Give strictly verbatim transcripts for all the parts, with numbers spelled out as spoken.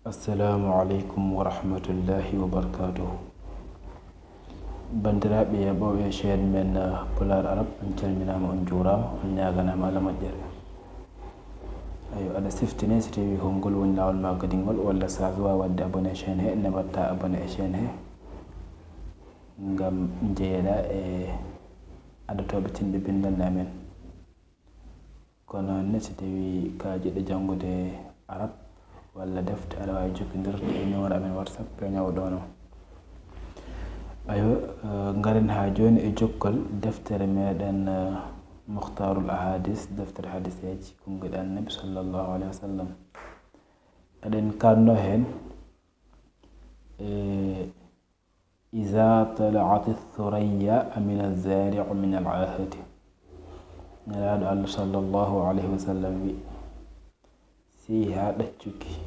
Assalamu aleykum wa rahmatullahi wa barakatuhu. Banndiraaɓe yeeɓooɓe chaîne men, uh, Pulaar Arab, on calminaama, on njuuraama, on ñaaganaama Allah moƴƴere. Ayo, aɗa siftine si tawii hongol woni laawol ma gadingol, walla sa suwaa waɗde abonné chaîne he, ne mbaɗta abonné e chaîne he, ngam njeyeɗa e adotooɓe tinɓe binndannde amen. Kono ne, si tawii ka jiɗɗo janngude Arab walla defte, aɗa waawi jokkondirde e numéro amen WhatsApp, peñaw ɗono. Ayo, eh, ngaren haa jooni e jokkol deftere meɗen, eh, Mukhtarul Ahadis, deftere hadiseeji konguɗi Annabi sallallahu alayhi wa sallam. Eɗen kanno heen, eh, إذا طلعت الثريا أمن الزارع من العاهة. Nelaaɗo Allah sallallahu alayhi wa sallam wi, si haa ɗaccuki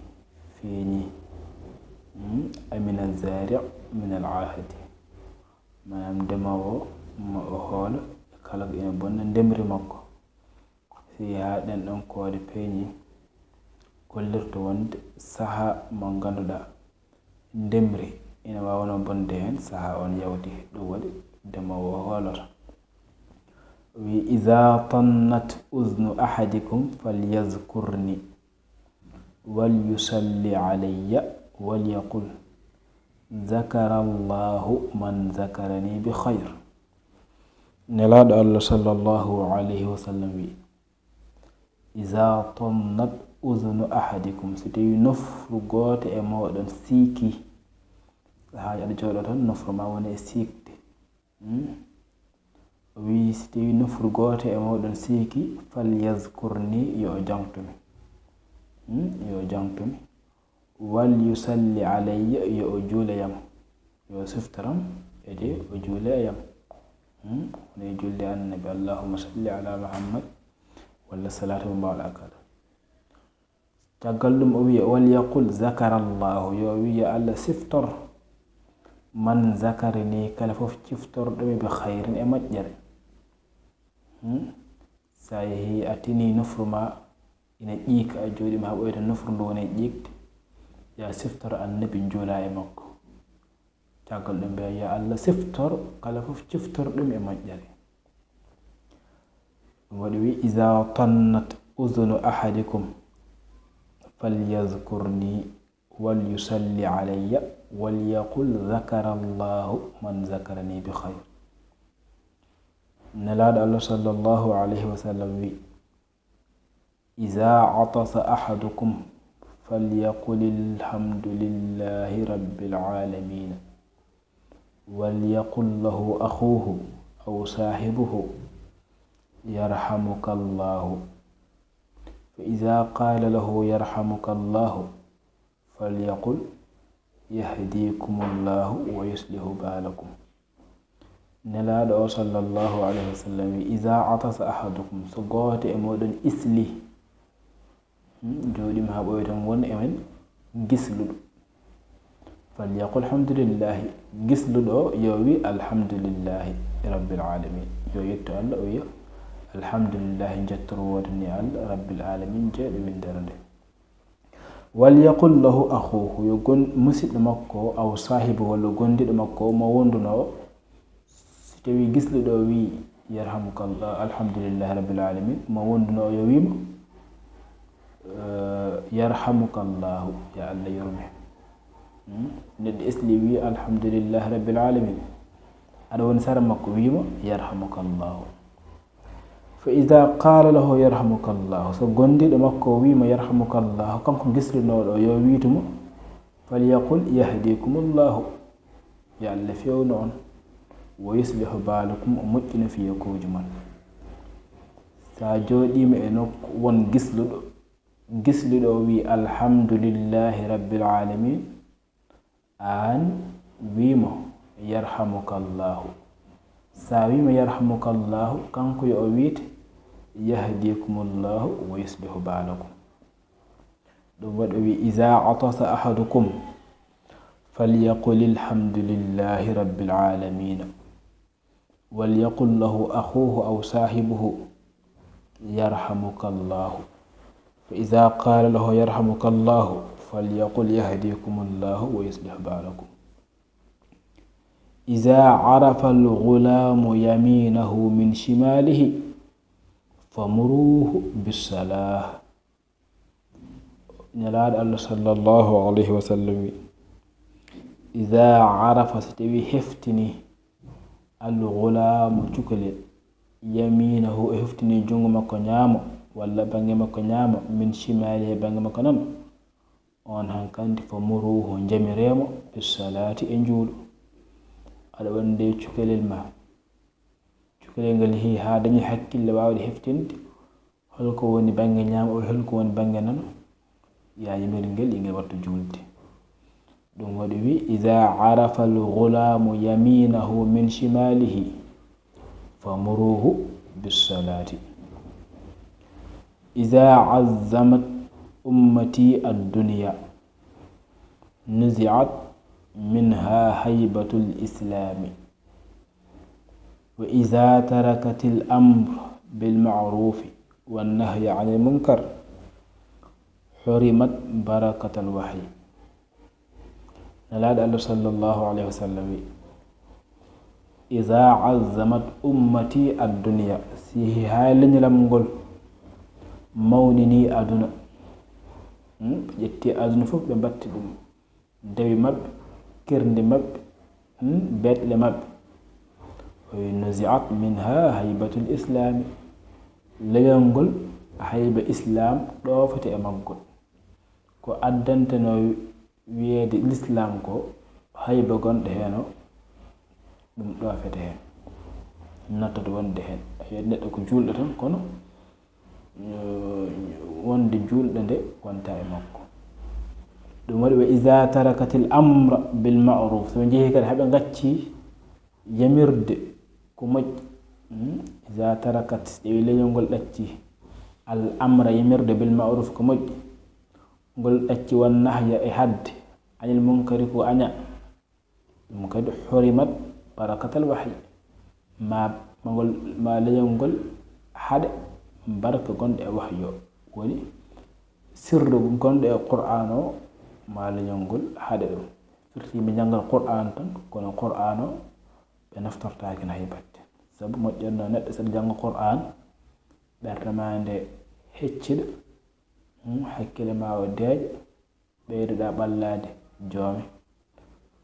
feeñi, hmm, أمن الزارع من العاهة. Maanaam, ndemoowo ma o hoolo e kala ko ina bonna ndemri makko. Si haa ɗeen ɗoon koode peeñi, gollirta wonde sahaa mo ngannduɗaa ndemri ina waawnoo bonde heen, sahaa oon yawti. Ɗum waɗi ndemoowo o hoolata. O wi, إذا طنت أذن أحدكم فليذكرني وليصل علي وليقل ذكر الله من ذكرني بخير. Nelaaɗo Allah sallallahu alayhi wa sallam wi, إذا طنت أذن أحدكم, si tawii nofru gooto e mooɗon siiki, haa aɗa jooɗoo toon, nofru ma woni e siikde. Hmm? O wi, si tawii nofru gooto e mooɗon siiki, فليذكرني, yo o jaŋtu mi. Hmm? Yo o jaŋtu mi. وليصل علي, yo o juule yam. Yo o siftoram, ede o juule e yam. Hmm? Woni julde Annabi, اللهم صل على محمد walla salaatu mo mbaawɗaa kala. Caggal ɗum o wiya, وليقل ذكر الله, yo o wiya Allah siftor, من ذكرني, kala fof ciftorɗo mi, بخير, e moƴƴere. Hmm? Sa yehii a tinii nofru ma ina ƴiika, a jooɗiima haa ɓooyta nofru ndu woni e ƴiikde, ya siftor Annabi, njuula e makko. Caggal ɗum mbiya, yo Allah siftor kala fof ciftorɗo mi e moƴƴere. Ɗum waɗi wi, إذا طنت أذن أحدكم فليذكرني وليصل علي وليقل ذكر الله من ذكرني بخير. Nelaaɗo Allah sallallahu alayhi wa sallam wi, إذا عطس أحدكم فليقل الحمد لله رب العالمين، وليقل له أخوه أو صاحبه يرحمك الله، فإذا قال له يرحمك الله، فليقل يهديكم الله ويصلح بالكم. Nelaaɗo o sallallahu alayhi wa sallam wi, إذا عطس أحدكم, so gooto e mooɗon islii, hmm, jooɗiima haa ɓooya tan, won e men gisluɗo, فليقل الحمد لله, gisluɗo o yo wi, الحمد لله رب العالمين, yo yettu Allah, o wiya, الحمد لله, njettoro woodani Allah, رب العالمين, jeyɗo winndere nde. وليقل له أخوه, yo gon-, musiɗɗo makko o, أو صاحبه, walla gonndiiɗo makko o, mo wondunoo o, si tawii gisluɗo o wii, يرحمك الله, الحمد لله رب العالمين, mo wondunoo o yo wii mo, eh, يرحمك الله, yo Allah yurme. Hmm? Neɗɗo islii wii, الحمد لله رب العالمين. Aɗa woni sara makko, wii mo, يرحمك الله. فإذا قال له يرحمك الله, so gonndiiɗo makko o wii mo يرحمك الله, kanko gislinooɗo o, yo wiitu mo, فليقل يهديكم الله, yo Allah feewnu on, ويصلح بالكم, o moƴƴina fiyakooji mon. So a jooɗiima e nokku won gisluɗo, gisluɗo o wii, الحمد لله رب العالمين, aan wii mo, يرحمك الله. So a wii mo, يرحمك الله, kanko yo o wiite, يهديكم الله ويصلح بالكم. Ɗum waɗi o wii, إذا عطس أحدكم فليقل الحمد لله رب العالمين. وليقل له أخوه أو صاحبه، يرحمك الله. فإذا قال له، يرحمك الله، فليقل يهديكم الله ويصلح بالكم. إذا عرف الغلام يمينه من شماله فمروه بالصلاة. Nelaaɗo Allah sallallahu alayhi wa sallam wi, إذا عرف, si tawi heftini, الغلام, cukalel, يمينه, o heftini junngo makko ñaamo, walla bannge makko ñaamo, من شماله, bannge makko nano, on hankandi, فمروه, njamiree mo, بالصلاة, e njuulu. Aɗa wonde cukalel ma, cukalel ngal yehi haa dañi hakkille waawde heftinde holko woni bannge ñaamo, o holko woni bannge nano, yaa yamir ngel, yo ngel wattu juulde. Ɗum waɗi wi, إذا عرف الغلام يمينه من شماله فمروه بالصلاة. إذا عظمت أمتي الدنيا نزعت منها هيبة الإسلام. وإذا تركت الأمر بالمعروف والنهي عن المنكر حرمت بركة الوحي. Nelaaɗo Allah sallallahu alayhi wa sallam wi, إذا عظمت أمتي الدنيا, si yehi haa leñol am ngol mawnini aduna, hmm, ƴetti aduna fof ɓe mbatti ɗum, dawi maɓɓe, kerndi maɓɓe, hmm, beeɗle maɓɓe. O wi, نزعت منها هيبة الإسلام. Leñol ngol, hayba Islaam ɗoofete e maggol. Ko addantenoo wiyeede Lislaam ko, hayba gonɗo heen o, ɗum ɗoofete heen, nattat wonde heen. A yiyat neɗɗo ko juulɗo tan, kono, eh, wonde juulɗo nde wonta e makko. Ɗum waɗi, وإذا تركت الأمر بالمعروف, so ɓe njehii kadi haa ɓe ngacci yamirde ko moƴƴi, hmm? إذا تركت, si tawi leñol ngol ɗacci, الأمر, yamirde, بالمعروف, ko moƴƴi, ngol ɗacci, والنهي, e haɗde, عن المنكر, ko aña, ɗum kadi حرمت بركة الوحي. Ma, ma ngol, ma leñol ngol haɗe barke gonɗo e wahyu o. Woni sirru gonɗo e Qur'aan o, ma leñol ngol haɗe ɗum. Firti mi janngal Qur'aan tan, kono Qur'aan o ɓe naftortaaki no hay batte. Sabu moƴƴatno neɗɗo saɗa jannga Qur'aan, ɓernde ma nde hecciɗa, hmm, hakkille ma o deeƴa, ɓeydoɗa ɓallaade joome.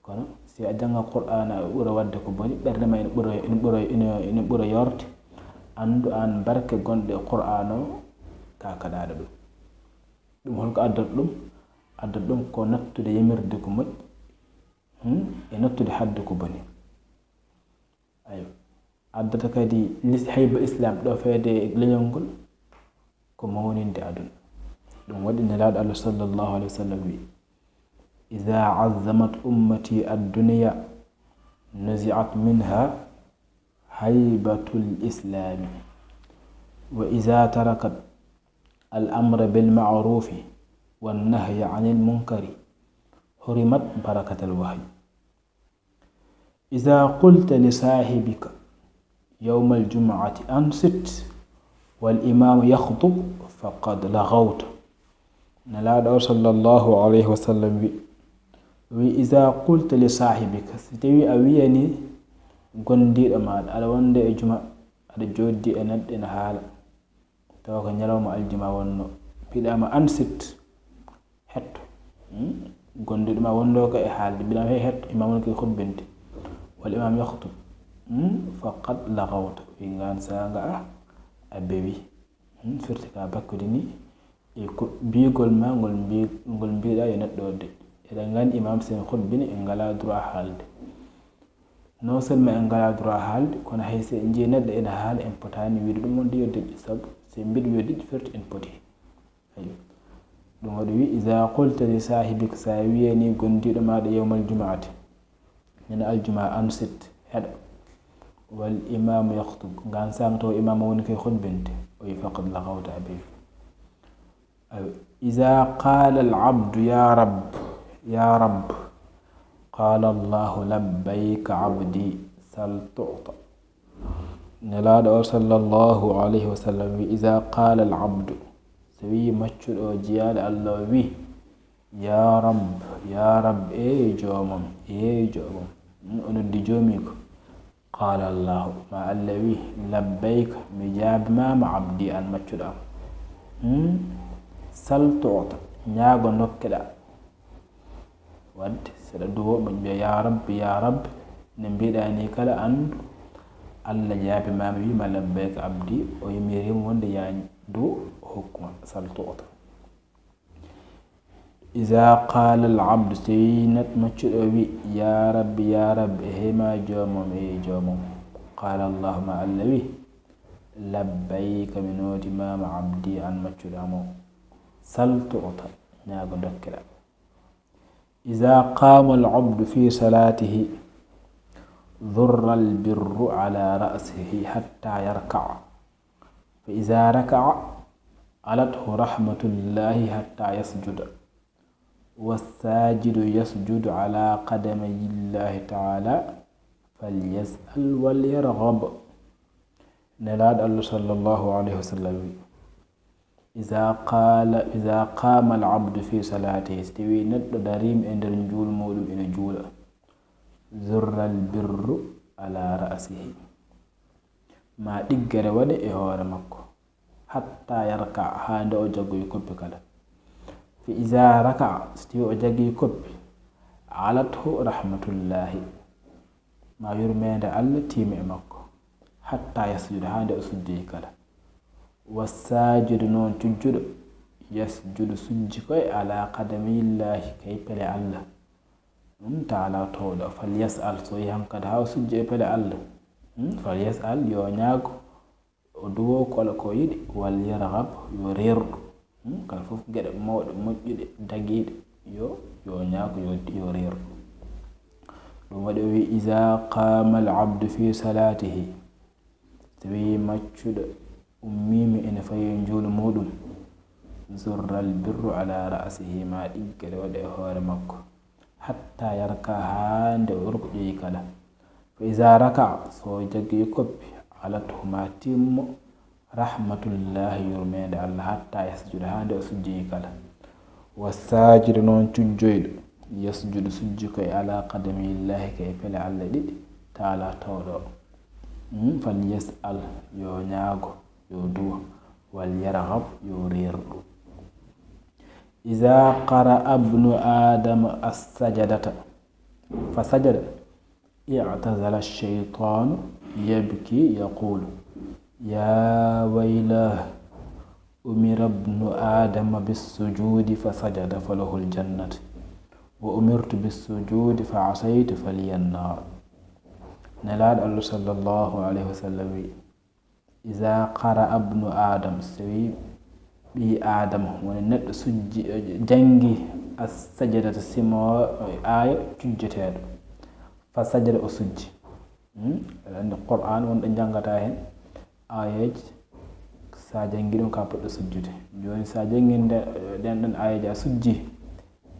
Kono si a jannga Qur'aana, a ɓura waɗde ko boni, ɓernde ma ina ɓura, ina ɓura, ina, ina ɓura yoorde. Anndu aan barke gonɗo e Qur'aana o, ka kaɗaaɗo ɗum. Ɗum holko addata ɗum? Addata ɗum ko nattude yamirde ko moƴƴi, hmm, e nattude haɗde ko boni. Aywa. Addata kadi lis-, hayba Islaam ɗoofeede e leñol ngol ko mawninde aduna. Ɗum waɗi Nelaaɗo Allah sallallahu alayhi wa sallam wi, إذا عظمت أمتي الدنيا نزعت منها هيبة الإسلام، وإذا تركت الأمر بالمعروف والنهي عن المنكر حرمت بركة الوحي. إذا قلت لصاحبك يوم الجمعة أنصت والإمام يخطب فقد لغوت. Nelaaɗo o sallallahu alayhi wa sallam wi, wi, إذا قلت لصاحبك, si tawi a wiyani gondiiɗo maaɗa, aɗa wonde e juma, aɗa jooɗdi e neɗɗo ene haala, tawa ko ñalawma aljuma wonno, mbiɗama أنصت, hetto. Hmm? Gondiiɗo ma wonɗo ko e haalde, mbiɗama hey hetto, imam on koye khutbinde. والإمام يخطب. Hmm? فقد لغوت. Wi ngaan saanga a, a bewi. Hmm? Firti ka bakkodini e ko bigol ma ngol mbi-, ngol mbiɗa yo neɗɗo o deƴƴo. Eɗen nganndi imam sen khutbini en ngala droit haalde. Non seulement en ngala droit haalde, kono hay so en njii neɗɗo ene haala, en potaani wiide ɗum on de yo deƴƴo, sabu so en mbiɗ yo deƴƴo, firti en poti. Ayyo. Ɗum waɗi wi, إذا قلت لصاحبك, so a wiyani gondiiɗo maaɗa يوم الجمعة, ñande aljuma, أنصت, heɗo. والإمام يخطب, ngaan saanga taw imaam woni koye khutbinde, o wi فقد لغوت, a bewi. Aywa. إذا قال العبد يا رب، يا رب، قال الله لبيك عبدي، سل تعط. Nelaaɗo o sallallahu alayhi wa sallam wi, إذا قال العبد, so wi maccuɗo o, jiyaaɗo Allah o wi, Ya Rabb, ya Rabb, eey joomam, eey joomam. Hmm, o noddi joomiiko. Qaala Allahu, ma Allah wi, labbayka, mi jaabimaama abdi an maccuɗo am. Hmm? Sal tu'ta, ñaago ndokkeɗa. Wadde, seɗa duwo, mo mbiya ya Rabb, ya Rabb, ne mbiɗa ni kala anndu, Allah jaabimaama wi ma labbayka abdi, o yimiriima wonde ya duwo, o hokkuma, sal tu'ta. Iza qaala al abdu, so tawi neɗɗo maccuɗo o wi, ya Rabbi, ya Rabbi, e hema joomam, e joomam. Qaala Allahu ma Allah wi, labbayka, mi noodi ma, ma abdi, an maccuɗo am o. Sal tu'ta, ñaago ndokkeɗa. Iza qaama al abdu fi salatihi, dhurra al birru ala ra'sihi hatta yarka'a. Fa iza raka'a, alathu rahmatullahi hatta yasjuda. Wassajidu yasjudu ala qadamayillahi ta'ala, falyas'al walyarghab. Nelaaɗo Allah sallallahu alayhi wa sallam wi, iza qala, iza qama al abdu fi salatihi, so tawi neɗɗo dariima e nder njuul muɗum ina juula, zurra al birru ala ra'sihi, ma ɗiggere waɗe e hoore makko, hatta yarka, haa nde o jaggoyi koppi kala. Fa iza raka, so tawi o jaggi koppi, alathu rahmatullahi, ma yurmeende Allah tiima e makko, hatta yasjuda, haa nde o sujjoyi kala. Wassajidu, noon cujjuɗo, yasjudu, sujji koye ala qadamillahi, kay pele Allah. Ɗum taala towɗo, falyas'al, so yi hankadi haa o sujji e pele Allah. Hmm, falyas'al, yo ñaago, o duwo kala ko yiɗi, walyarghab, yo reerɗu. Hmm, kala fof geɗe mawɗe, moƴƴuɗe, dagiiɗe, yo, yo ñaago, yo, yo reerɗu. Ɗum waɗi o wi, iza qama al abdu fi salatihi, so tawi maccuɗo ummiima ina fayi e njuulu muɗum, zurra al birru ala ra'sihi, ma ɗiggere waɗe e hoore makko, hatta yarka, haa nde o rukuƴoyi kala. Fa iza raka, so o jaggi koppi, alathu, ma tiimmo, rahmatullahi, yurmeende Allah, hatta yasjuda, haa nde o sujjoyi kala. Wassajidu, noon cujjoyɗo, yasjudu, sujji koye ala qadamillahi, koye pele Allah ɗiɗi, taala towɗo. Hmm, falyas'al, yo ñaago, yo duwo, walyarghab, yo reerɗu. Iza qara'a ibnu Adama as-sajadata fa sajada, i'tazala ash-shaytanu yabki yaqulu, ya waylah, umira ibnu Adama bis-sujudi fa sajada falahu al-jannat, wa umirtu bis-sujudi fa asaytu faliya an-nar. Nelaaɗo Allah sallallahu alayhi wa sallam wi, iza qara'a ibnu Adam, so tawi ɓii Adama, woni neɗɗo sujji, janngi as-sajadata, simo, aaya cujjeteeɗo, fa sajada, o sujji. Hmm? Aɗa anndi Qur'an wonɗo janngata heen aayeeji, so a janngi ɗum ka poɗɗo sujjude. Jooni so a janngi nde, ɗen ɗon aayeeji a sujji,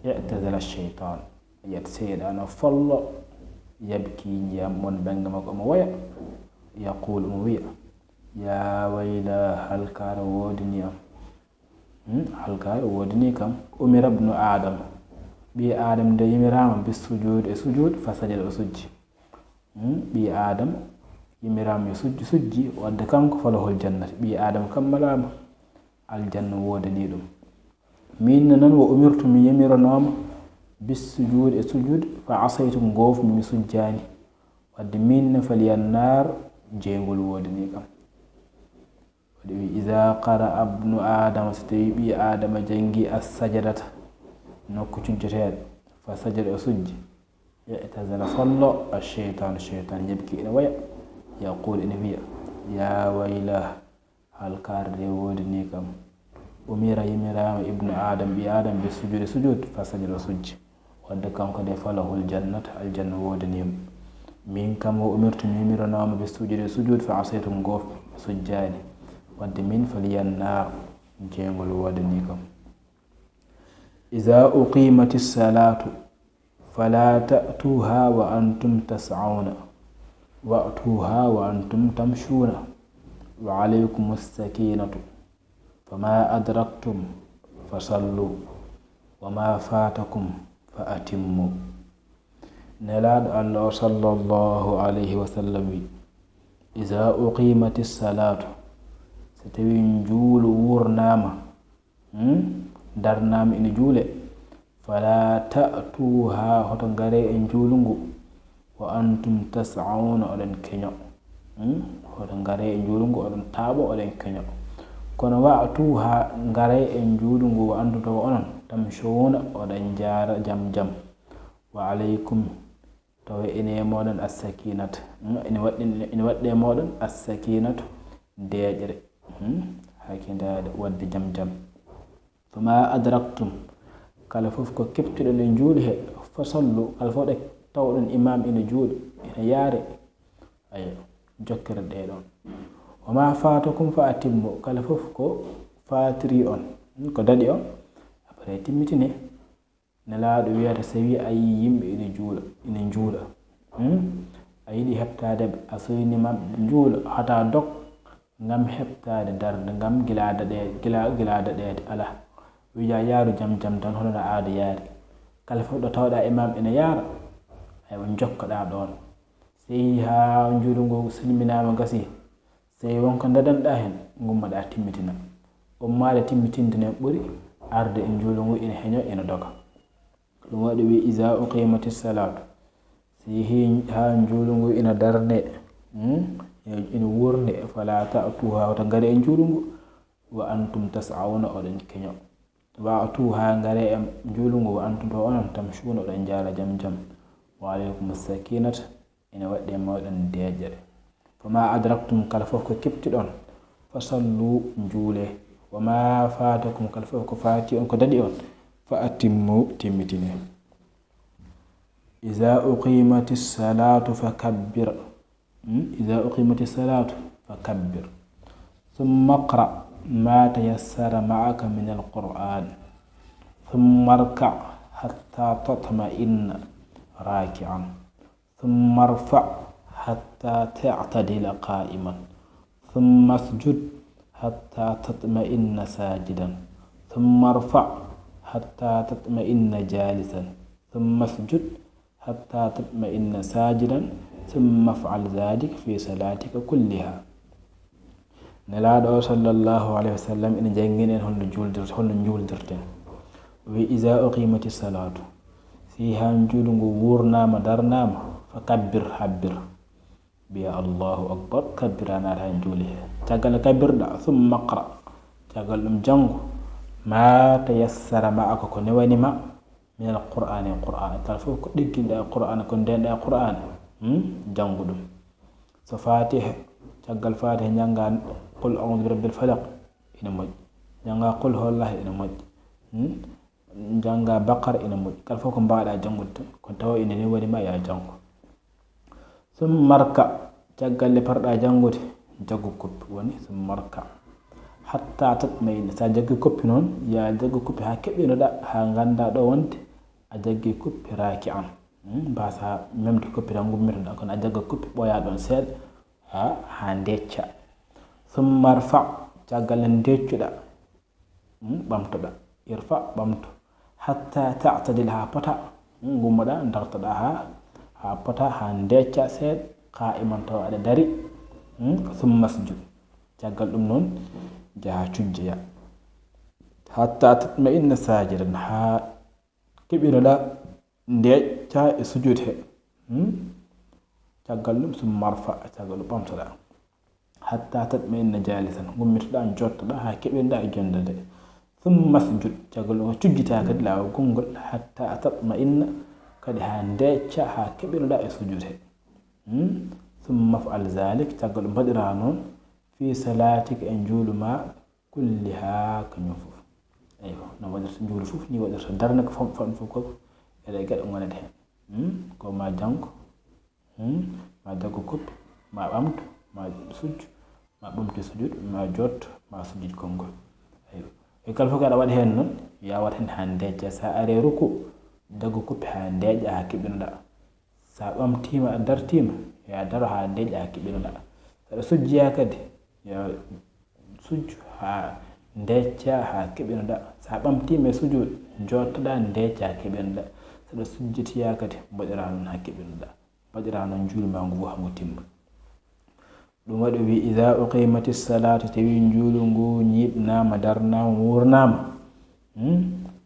i'tazala shaytan. Yiyat seyɗan o follo, yabki, njiyam mon bannge makko omo woya. Yaqul, omo wiya, ya wayla, halkaare woodini am. Hmm, halkaare woodini kam. Umira ibnu Adam, ɓii Adam nde yimiraama, bis sujud, e sujud, fa sajada, o sujji. Hmm, ɓii Adam yimiraama yo sujji, sujji, wadde kanko falahul jannat. Ɓii Adam kammalaama, aljanna woodani ɗum. Min ne noon, wa umirtu, mi yamironooma, bis sujud, e sujud, fa asaytu, ngoof mi, mi sujjaani. Wadde min ne, faliyan naar, jeygol woodani kam. Waɗi wi, iza qara'a ibnu Adama, so tawi ɓii Adama janngi as-sajadata, nokku cujjeteeɗo, fa sajada, o sujji, i'tazala, follo, ash-shaytan, shaytan yabki, ina woya, yaqul, ina wiya, ya waylah, halkaare nde woodani kam. Umira, yimiraama, ibnu Adam, ɓii Adam, bi sujudi, sujud, fa sajada, o sujji. Wadde kanko de, falahul jannat, aljanna woodani mo. Min kam, wa umirtu, mi yimironooma, bi sujudi, sujud, fa asaytu, ngoof, mi sujjaani. Wadde min, faliyan naar, jeygol woodani kam. Iza uqimati salatu, fala ta'tuha wa antum tas'auna, wa'tuha wa antum tamshuna, wa alaykum as-sakinatu, fama adraktum fasallu, وما فاتكم فأتموا. Nelaaɗo Allah o sallallahu alayhi wa sallam wi, إذا أقيمت الصلاة, so tawi njuulu wuurnaama, hmm, darnaama ina juule, فلا تأتوها, hoto ngaree e njuulu ngu, وأنتم تسعون, oɗon keño. Hmm? Hoto ngaree e njuulu ngu, oɗon taaɓo, oɗon keño. Kono وأتوها, ngaree e njuulu ngu, وأنتم, tawa onon, تمشون, oɗon njaara jam jam. وعليكم, tawa ene e mooɗon السكينة. Hmm? Ene waɗɗi-, ene waɗɗi e mooɗon السكينة, deeƴre. Hmm? Hakindaade waɗde jam jam. فما أدركتم, kala fof ko keɓtiɗon e njuulu he, فصلوا, kala fof ɗo tawɗon imaam ina juula, ina yaare, ayo, jokkere ɗe ɗon. وما فاتكم فأتموا, kala fof ko faatiri on, ko daɗi on, après timmitine. Nelaaɗo wiyata, so tawi a yii yimɓe ina juula, ina njuula, hmm? A yiɗi heɓtaade ɓe, a soyni ma njuula, hata dog, ngam heɓtaade darnde, ngam gila daɗeede, gila, gila daɗeede, alaa. Wija yaaru jam jam tan, hono no aada yaari. Kala fof ɗo tawɗa imaam ina yaara, aywa, njokkoɗa ɗoon. So yehii haa njuulu nguu salminaama, gasii, so tawi won ko ndaɗanɗa heen, ngummoɗa timmitina. Ummaade timmitinde ne ɓuri arde e njuulu nguu ina heño, ina doga. Ko ɗum waɗi wi, إذا أقيمت الصلاة. So yehii haa njuulu nguu ina darne, hmm? Ina wuurne, فلا تأتوها, hoto ngaree e njuulu nguu, وأنتم تسعون, oɗon keño. وأتوها, ngaree e njuulu nguu, وأنتم, tawa onon, تمشون, oɗon njaara jam jam. وعليكم السكينة, ina waɗɗi e mooɗon deeƴere. فما أدركتم, kala fof ko keɓtiɗon, فصلوا, njuulee. وما فاتكم, kala fof ko faati on, ko daɗi on, فأتموا, timmitinee. إذا أقيمت الصلاة فكبر. Hmm? إذا أقيمت الصلاة فكبر. ثم اقرأ ما تيسر معك من القرآن. ثم اركع حتى تطمئن راكعا. ثم ارفع حتى تعتدل قائما. ثم اسجد حتى تطمئن ساجدا. ثم ارفع حتى تطمئن جالسا. ثم اسجد حتى تطمئن ساجدا. ثم افعل ذلك في صلاتك كلها. Nelaaɗo o, sallallahu alayhi wa sallam, ina janngina en holno juuldir-, holno njuuldirten. O wi, إذا أقيمت الصلاة, si haa njuulu ngu wuurnaama, darnaama, فكبر, habbir. Mbiya, الله أكبر, kabbira, naata haa njuulu he. Caggal nde kabbirɗa, ثم اقرأ, caggal ɗum janngu, ما تيسر معك, ko newani ma, من القرآن, e Qur'aana. Kala fof ko ɗigginɗa e Qur'aana, ko ndeenɗa e Qur'aana, hmm? Janngu ɗum. So Faatiha, caggal Faatiha njannga, قل أعوذ برب الفلق, ina moƴƴi. Njannga قل هو الله, ina moƴƴi. Hmm? Njannga Baqara, ina moƴƴi. Kala fof ko mbaawɗa janngude tan, ko tawa ina newani ma, yaa janngu. ثم اركع, caggal nde parɗa janngude, jaggu koppi, woni ثم اركع. حتى تطمئن, so a jaggii koppi noon, yaa jaggu koppi haa keɓinoɗa, haa ngannda ɗo wonde a jaggii koppi راكعا. Hmm, mbasa memde koppi tan ngummitoɗa, kono a jagga koppi, ɓooya ɗoon seeɗa, haa, haa ndeecca. ثم ارفع, caggal nde ndeeccuɗa, hmm, ɓamtoɗa. ارفع, ɓamto. حتى تعتدل, haa pota, hmm, ngummoɗa, dartoɗa haa, haa pota, haa ndeecca seeɗa, قائما, tawa aɗa dari, hmm, ثم اسجد. Caggal ɗum noon, njaha cujjoya. حتى تطمئن ساجدا, haa keɓinoɗa ndeecca e sujuud he. Hmm? Caggal ɗum, ثم ارفع, caggal ɗum ɓamtoɗa. حتى تطمئن جالسا, ngummitoɗa, jooɗtoɗa haa keɓinoɗa e jonnde nde. ثم اسجد, caggal ɗum a cujjita kadi laawol konngol, حتى تطمئن, kadi haa ndeecca, haa keɓinoɗa e sujuud he. Hmm? ثم افعل ذلك, caggal ɗum mbaɗira noon, في صلاتك, e njuulu ma, كلها, kañum fof. Eywa, no waɗirta njuulu fof, ni waɗirta darnde ko fam-, fam-, fof ko eɗe gaɗa ngonata heen. Hmm? Ko ma janngo, hmm? Ma jaggu koppi, ma ɓamtu, ma sujju, ma ɓamtu e sujuud, ma jooɗto, ma sujjit konngol. Eywa. E kala fof ko aɗa waɗa heen noon, yo a waɗ heen haa ndeeƴa. So a ari ruku, jaggu koppi haa ndeeƴa, haa keɓinoɗa. So a ɓamtiima, a dartiima, yo a daro haa ndeeƴa, haa keɓinoɗa. So aɗa sujjoya kadi, yo a sujju haa ndeeƴa, haa keɓinoɗa. So a ɓamtiima e sujuudu, Jooɗtoɗaa ndeeca keɓenoɗaa. So ɗa sujjitiyaa kadi, mbaɗiraa noon haa keɓenoɗaa. Mbaɗiraa noon njuulu maa ngu fof haa ngu timma. Ɗum waɗi o wi, "Iza uqimati salatu", so tawi njuulu ngu ñiiɓnaama, darnaama, wuurnaama, hmm?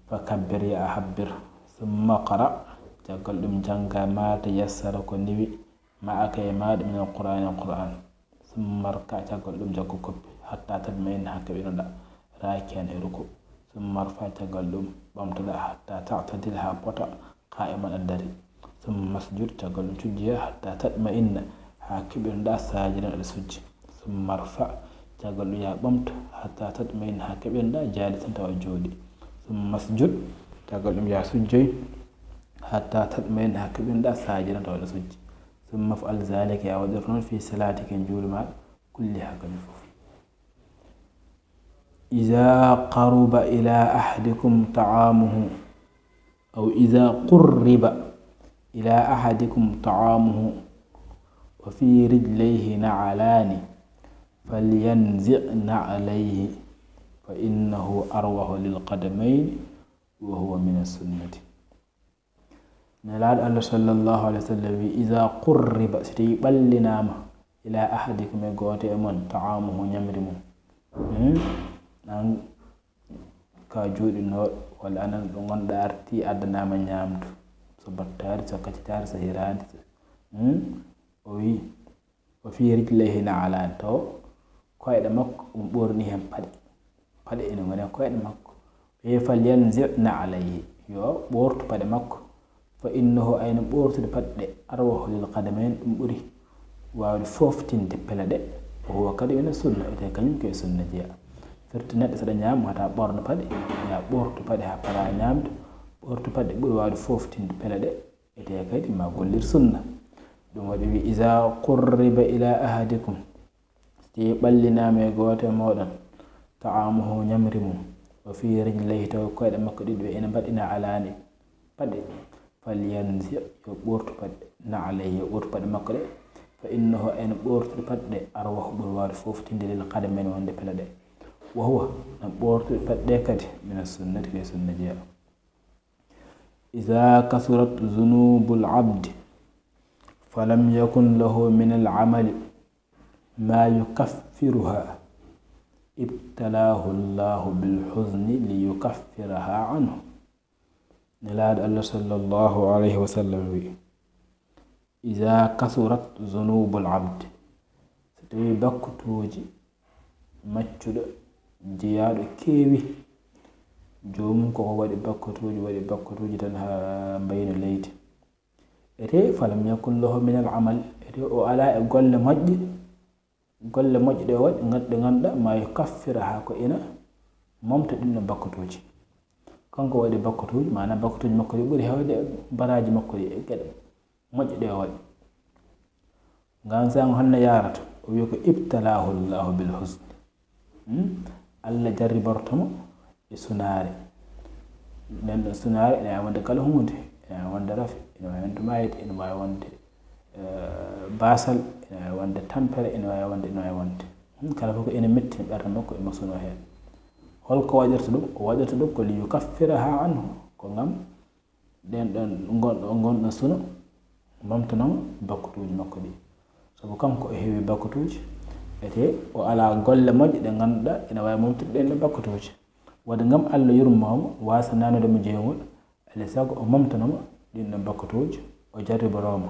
"Fa kabbir", yo a habbir. "Summa qra", caggal ɗum jannga, "ma tayassara", ko newi, "ma aka e maaɗa", "min al-Qur'ani", Qur'an. "Summa rka", caggal ɗum jaggu koppi, "hatta tatma'inna", haa keɓinoɗaa, "raki'an", e ruku. "Summa rfa", caggal ɗum ɓamtoɗaa, "hatta ta'tadila", haa pota, "qa'iman", aɗa dari. "Summa sujud", caggal ɗum sujjoya, "hatta tatma'inna", haa keɓinoɗaa, "sajidan", aɗa sujji. "Summa rfa", caggal ɗum yaa ɓamto, "hatta tatma'inna", haa keɓinoɗaa, "jalisan", tawa jooɗi. "Summa sujud", caggal ɗum yaa sujjoy, "hatta tatma'inna", haa keɓinoɗaa, "sajidan", tawa aɗa sujji. "Summa fa'al zalika", yaa waɗir noon, "fi salatika", njuulu maaɗa, "kulliha", kañum fof. "Iza qaruba ila ahadikum ta'amuhu", aw "iza qurriba ila ahadikum ta'amuhu wa fi rijlayhi na'alani, falyanzi' na'layhi, fa innahu arwahu lil qadamayni wa huwa min as-sunnati." Nelaaɗo Allah sallallahu alayhi wa sallam wi, "Iza qurriba", so tawi ɓallinaama, "ila ahadikum", e gooto e mon, "ta'amuhu", ñamri mum. Hmm? An ka jooɗinooɗo, walla anan ɗo ngonɗaa arti addanaama ñaamdu. So battaari, so kaccitaari, so hiraandi, so, hmm? O wi, "Wa fi rijlayhi na'alani", taw koyɗe makko, ɗum ɓorni heen paɗe. Paɗe ene ngoni e koyɗe makko. Ɓe, "Falyanzi' na'layhi", yo ɓoortu paɗe makko. "Fa innahu", ayno ɓoortude paɗe ɗe, "arwahu lil qadamayn", ɗum ɓuri waawde fooftinde pele ɗe. "Wa huwa", kadi ene sunna, ete kañum ko e sunna jeya. Firti neɗɗo saɗa ñaama, wata ɓorno paɗe, ya ɓoortu paɗe haa para ñaamde. Ɓoortu paɗe ɓuri waawde fooftinde pele ɗe. Ete kadi ma gollir sunna. Ɗum waɗi wi, "Iza qurriba ila ahadikum", so tawi ɓallinaama e gooto e mooɗon, "ta'amuhu", ñamri mum, "wa fi rijlayhi", taw koyɗe makko ɗiɗi ɓe ene mbaɗi na'alani paɗe, "falyanzi'", yo ɓoortu paɗe, "na'layhi", yo ɓoortu paɗe makko ɗe, "fa innahu", ayno ɓoortude paɗe ɗe, "arwahu", ɓuri waawde fooftinde, "lil qadamayn", wonde pele ɗe. "Wa huwa", no ɓoortude paɗe ɗe kadi, "mina sunnati", ko e sunna jeya. "Iza kasurat zunubul abdi, falam yakun lahu min al amali ma yukaffiruha, ibtalahu Allahu bil huzni li yukaffiraha anhu." Nelaaɗo Allah sallallahu alayhi wa sallam wi, "Iza kasurat zunubul abdi", so tawi bakkatuuji maccuɗo jeyaaɗo keewi, joomum koko waɗi bakkatuuji, waɗi bakkatuuji tan haa mbayno leydi. Ete, "falam yakun lahu min al amal", ete o alaa e golle moƴƴe, golle moƴƴe ɗe o waɗi, ngan-, ɗe ngannduɗaa, "ma yukaffiraha", ko ina momta ɗin ɗon bakkatuuji. Kanko waɗi bakkatuuji, maanaam bakkatuuji makko ɗi ɓuri heewde e baraaji makko ɗi, e geɗe moƴƴe ɗe o waɗi. Ngaan saanga honno yaarata? O wi ko, "Ibtalahu Allahu bil husni." Hmm? Allah jarriborto mo e sunaare. Nden ɗon sunaare ene waawi wonde kala huunde. Ene waawi wonde rafi, ene waawi wonde maayde, ene waawi wonde, eh, baasal, ene waawi wonde tampere, ene waawi wonde, ene waawi wonde. Hmm? Kala fof ko ene metti ɓernde makko, emo suno heen. Holko waɗirta ɗum? O waɗirta ɗum ko "li yukaffiraha anhu", ko ngam ɗen ɗon ngon-, ngon ɗon suno momtanamo bakkatuuji makko ɗi. Sabu kanko o heewi bakkatuuji, ete o alaa golle moƴƴe ɗe ngannduɗaa ene waawi momtude ɗen ɗon bakkatuuji. Waɗde ngam Allah yurmoo mo, waasa nanude mo jeeyngol, alaa e sago o momtanamo ɗin ɗon bakkatuuji, o jarriboroo mo.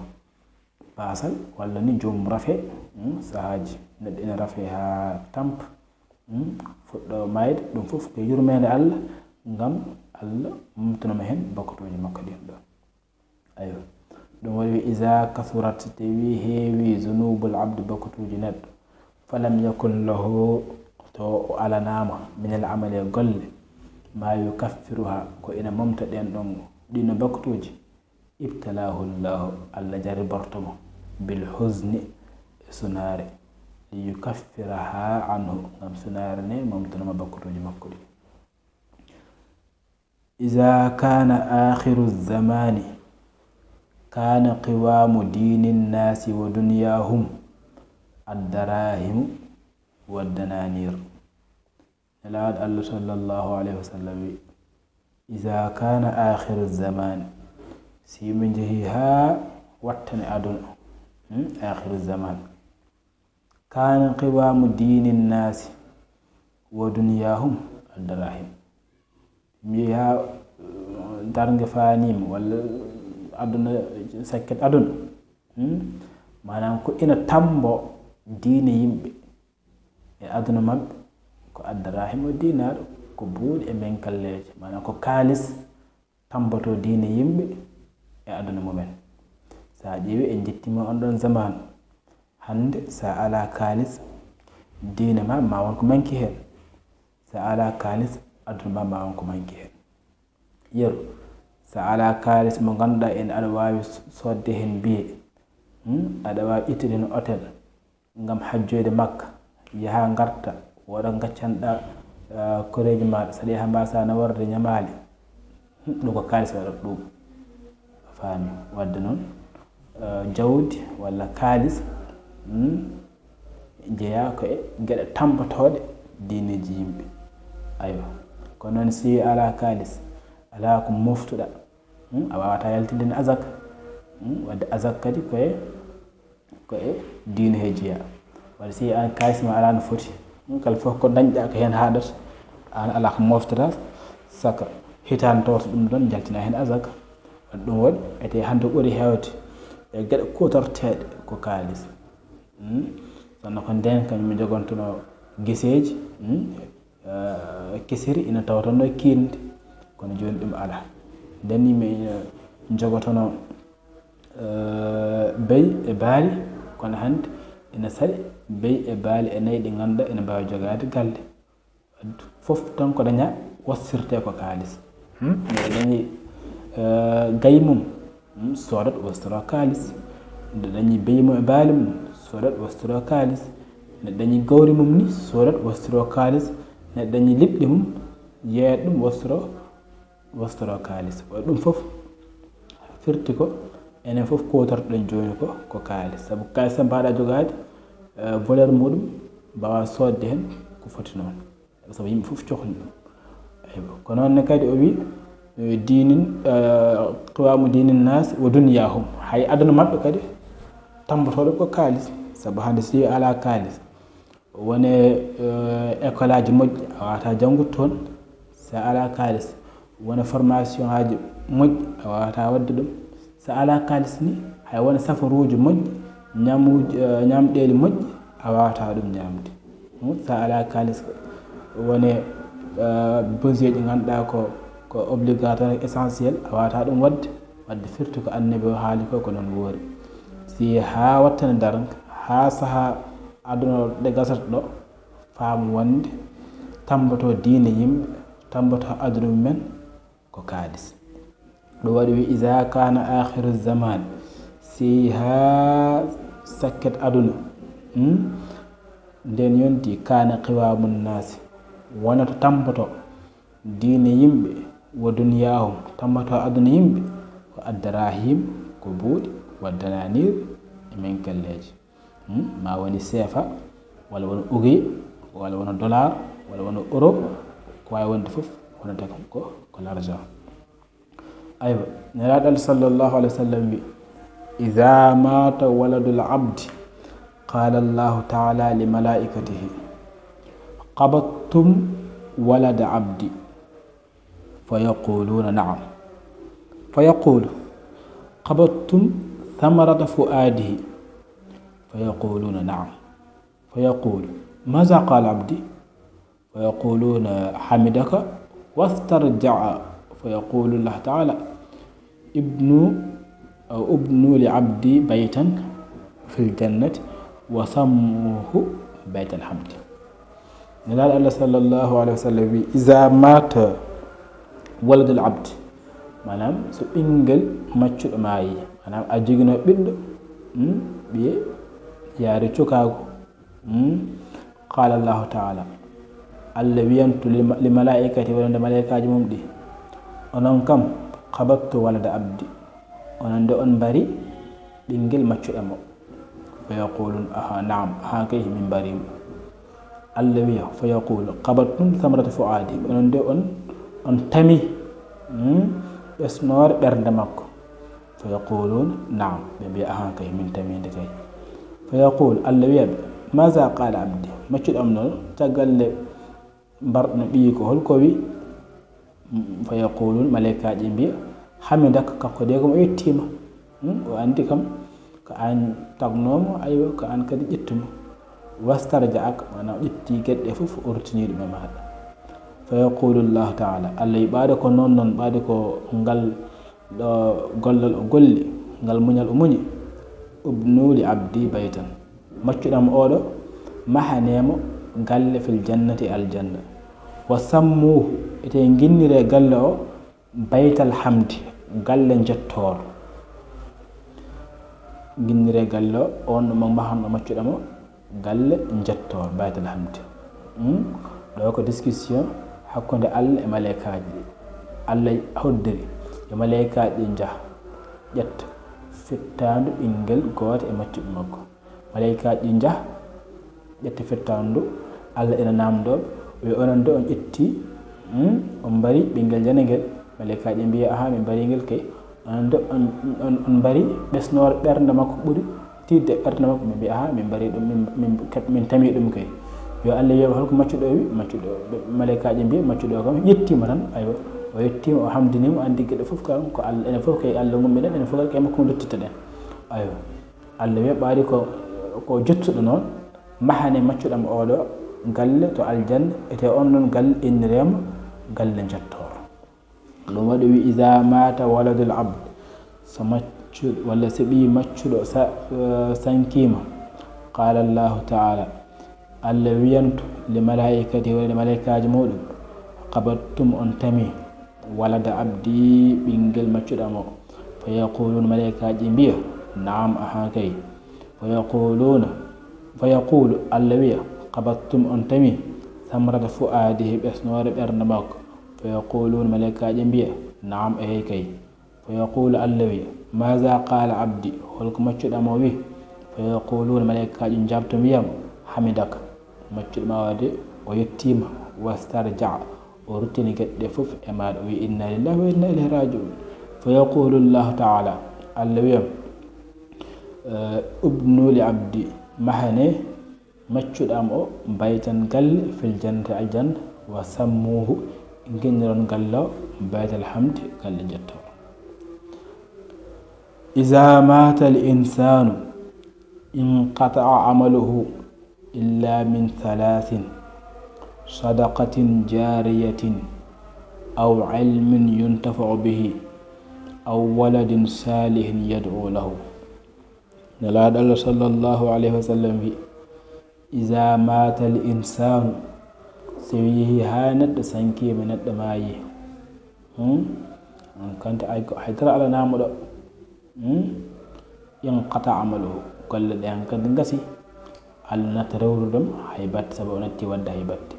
Baasal walla ni joomum rafe, hmm, sahaaji neɗɗo ina rafe haa tampa, hmm, fuɗɗo maayde, ɗum fof ko yurmeende Allah, ngam Allah momtanamo heen bakkatuuji makko ɗin ɗon. Aywa. Ɗum waɗi wi, "Iza kasurat", so tawi heewi, "zunubul abdi", bakkatuuji neɗɗo, "falam yakun lahu", to o alanaama, "minal amali", e golle, "ma yukaffiruha", ko ina momta ɗen ɗon, ɗin ɗon bakkatuuji, "ibtalahu Allahu", Allah jarriborto mo, "bil huzni", e sunaare, "li yukaffiraha anhu", ngam sunaare ne momtanamo bakkatuuji makko ɗi. "Iza kana akhiru zamani, kana qiwamu dinin nasi wa dunyahum ad-darahimu wa dananir." Nelaaɗo Allah sallallahu alayhi wa sallam wi, Iza kana akhiru zaman, si min jehi ha wattane aduna, hmm? Akhiru zaman. Kana qiwamu dini nnasi wa dunyahum addarahim. Mi ha, uh, darnge fanima, walla aduna, sakket aduna. Hmm? Maanaam ko ina tambo diine yimɓe e aduna maɓɓe, ko addarahim o dinaar, ko buuɗi e menkalleeje, maanaam ko kaalis tamboto diine yimɓe e aduna mumen. So a ƴeewi, en njettima on ɗon zaman. Hannde, so a alaa kaalis, diine ma, ma won ko manki heen. So a alaa kaalis, aduna ma, ma won ko manki heen. Yeru, so a alaa kaalis mo ngannduɗaa en aɗa waawi soodde heen biye, hmm? Aɗa waawi ƴettude heen hôtel ngam hajjoyde Makka, yaha ngarta, waɗa ngaccanɗa, eh, koreeji maaɗa, so ɗe haa mbasa naworde ñamaali. Hmm, ɗum ko kaalis waɗata ɗum. A faami? Wadde noon, eh, jawdi walla kaalis, hmm, jeyaa ko e geɗe tambatooɗe diineeji yimɓe. Aywa. Kono noon, si a alaa kaalis, alaa ko moftuɗaa, hmm, a waawataa yaltinde heen azaka. Hmm, wadde azaka kadi ko e, ko e diine he jeyaa. Wadde si an kaalis ma alaa no foti, hmm, kala fof ko dañɗaa ko heen haaɗata, an alaa ko moftataa, saka hitaande tawata ɗum ɗoon njaltinaa heen azaka. Wadde ɗum waɗi, etee hannde ko ɓuri heewde e geɗe kuutorteeɗe ko kaalis. Hmm? Sinno ko ndeen kañum mi jogontuno geseeji, hmm? Eh, kesiri ina tawatano kiinde, kono jooni ɗum alaa. Ndeen ni mi ina jogotono, eh, beyi e baali, kono hannde ina saɗi beyi e baali e nayi ɗi ngannduɗaa ina mbaawi jogaade galle. Fof tan ko daña wastirte ko kaalis. Hmm? Neɗɗo dañi, eh, gayi mum, hmm, soodat wastoro kaalis. Neɗɗo dañi beyi mum e baali mum, soodat wastoro kaalis. Neɗɗo dañi gawri mum ni, soodat wastoro kaalis. Neɗɗo dañi liɗɗi mum, yeeyat ɗum wastoro, wastoro kaalis. Wa ɗum fof firti ko enen fof kuutortoɗen jooni ko, ko kaalis. Sabu kaalis tan mbaaɗa jogaade, eh, valeur muɗum, mbaawa soodde heen ko foti noon. Sabu yimɓe fof cohli ɗum. Eywa. Ko noon ne kadi o wi, eh, diinin, eh, qiwamu diini nnaasi wa dunyaahum. Hay aduna maɓɓe kadi tambotoɗo ko kaalis. Sabu hannde si alaa kaalis, wone, eh, école aji moƴƴi, a waawataa janngude toon. Si alaa kaalis, wone formation aji moƴƴi, a waawataa waɗde ɗum. So alaa kaalis ni, hay won safaruuji moƴƴi, ñamuuji, eh, ñamɗeeli moƴƴi, a waawataa ɗum ñaamde. Hmm, so alaa kaalis, wone, eh, besoin ji ngannduɗaa ko, ko obligatoire, essentiel, a waawataa ɗum waɗde. Wadde firti ko Annabi o haali ko, ko noon woori. Si haa wattane darnga, haa sahaa aduna o ɗe gasata ɗo, faamu wonde tamboto diine yimɓe, tamboto aduna mumen, ko kaalis. Ɗum waɗi wi, iza kana akhiru zaman, si haa sakket aduna, hmm? Nden yonti, kana qiwamu nnaasi, wonata tamboto diine yimɓe, wa dunyaahum, tamboto aduna yimɓe, ko addarahim, ko buuɗi, wa dananir, e menkelleeji. Hmm? Ma woni seefa, walla wona ugi, walla wona dollar, walla wona euro, ko waawi wonde fof, wonata ko, ko, ko l'argent. Aywa, Nelaaɗo Allah sallallahu alayhi wa sallam wi, iza mata waladul abdi, qala Allahu taala li malaikatihi, qabattum walada abdi, fa yaquluna naam, fa yaqulu, qabattum thamarata fuadihi, fa yaquluna naam, fa yaqulu, maza qala abdi? Fa yaquluna hamidaka wastarjaa, fa yaqulu Allahu taala, ibnu, aw ibnu li abdi baytan fil jannati wa sammuhu baytal hamdi. Nelaaɗo Allah sallallahu alayhi wa sallam wi, iza mata waladul abdi, maanaam so ɓinngel maccuɗo maayi, maanaam a joginoo ɓiɗɗo, hmm, ɓiye yaari cukaagu, hmm, qala Allahu taala, Allah wiyantu li, li malaikati, wonande malaikaaji mum ɗi, onon kam, qabattu walada abdi, onon de on mbari ɓinngel maccuɗo mo. Fa yaqulun, aha, naam, aha kay, min mbarimo. Allah wiya, fa yaqulu, qabattum thamarata fuadi, onon de on, on tami Hmm? Ɓesnoore ɓernde makko. Fa yaquluuna naam, ɓe mbiya ahan kay, min tamiinde kay. Fa yaqulu, Allah wiya ɓe, maza qala abdi, maccuɗo am noon, caggal nde mbarɗo no ɓiyi ko, holko wi? Fa yaquluuna, malaykaaji mbiya, hamidaka, kanko de ko mo yettiima. Hmm? O anndi kam ko aan tagnoomo, aywa, ko aan kadi ƴettumo. Wastarjaaka, maanaam ƴetti geɗe fof, o ruttini ɗum e maaɗa. Fa yaqulu Allahu taala, Allah wi ɓaade ko noon noon, ɓaade ko ngal ɗo gollal o golli, ngal muñal o muñi. Ubnu li abdi baytan, maccuɗam oɗo, mahaneemo galle fil jannati, aljanna. Wa sammuhu, ete nginnire galle o Baytal hamdi, galle njettoor. Nginnire galle o, on ɗo mo mahanɗo maccuɗa mo, galle njettoor, baytal hamdi. Hmm? Ɗo ko discussion hakkunde Allah e malaykaaji. Allah hoddiri e malaykaaji, njaha ƴetta fettaandu ɓinngel gooto e maccuɓe makko. Malaykaaji njaha ƴetta fettaandu, Allah ina naamndoo ɓe, onon de on ƴetti, hmm, on mbari ɓinngel janangel. Malaykaaji mbiya, aha, min mbari ngel kay. Onon de on, on, on mbari ɓesnoore ɓernde makko ɓuri tiiɗde e ɓernde makko. Ɓe mbiya, aha, min mbari ɗum, min, min, min tami ɗum kay. Yo Allah wiya, holko maccuɗo o wi? Maccuɗo, malaykaaji mbiya, maccuɗo o kam yettiima tan, aywa, o yettiima, o hamdiniima, o anndi geɗe fof kam ko Allah, enen fof kay Allah ngummiɗen, enen fof kay makko nguttitta ɗen. Aywa. Allah wiya ɓaadi ko, ko jottuɗo noon, mahane maccuɗam oɗo galle to aljanna, ete on noon galle innirema galle njettoor. Ɗum waɗi wi, iza mata waladul abd, so maccuɗo walla so ɓii maccuɗo sa-, eh, sankima, qala Allahu taala, Allah wiyanto li malaikati, walla malaikaaji muɗum, qabattum, on tami walada abdi, ɓinngel maccuɗam o. Fa yaquluuna, malaykaaji mbiya, naam, ahaa kay. Fa yaquluuna, fa yaqulu, Allah wiya, qabattum, on tami, samrata fuaadihi, ɓesnoore ɓernde makko. Fa yaquluuna, malaykaaji mbiya, naam, eey kay. Fa yaqulu, Allah wiya, maaza qaala abdi, holko maccuɗam o wi? Fa yaquluuna, malaykaaji njaabta mbiyam, hamidaka, maccuɗo ma o de, o yettiima, wastarja, o ruttini geɗe ɗe fof e maaɗa, o wi, inna lillahi wa inna ilayhi rajiun. Fa yaqulu Allahu taala, Allah wiyam, eh, ubnu li abdi, mahane maccuɗo am o baytan galle fil jannati, aljanna, wa sammuhu, nginniron galle o baytal hamdi, galle njettoor. Iza mata al insanu inqata'a amaluhu illa min thalathin, sadaqatin jariyatin aw ilmin yuntafa'u bihi aw waladin salihin yad'u lahu. Nelaaɗo Allah sallallahu alayhi wa sallam wi, iza mata al insanu, so yehi haa neɗɗo sankiima, neɗɗo maayi, hmm? On kanti ay ko hay dara ala naamuɗo. Hmm? Inqata amaluhu, golle ɗe hankadi ngasi. Allah natta rewrude mo hay batte, sabu o natti waɗde hay batte.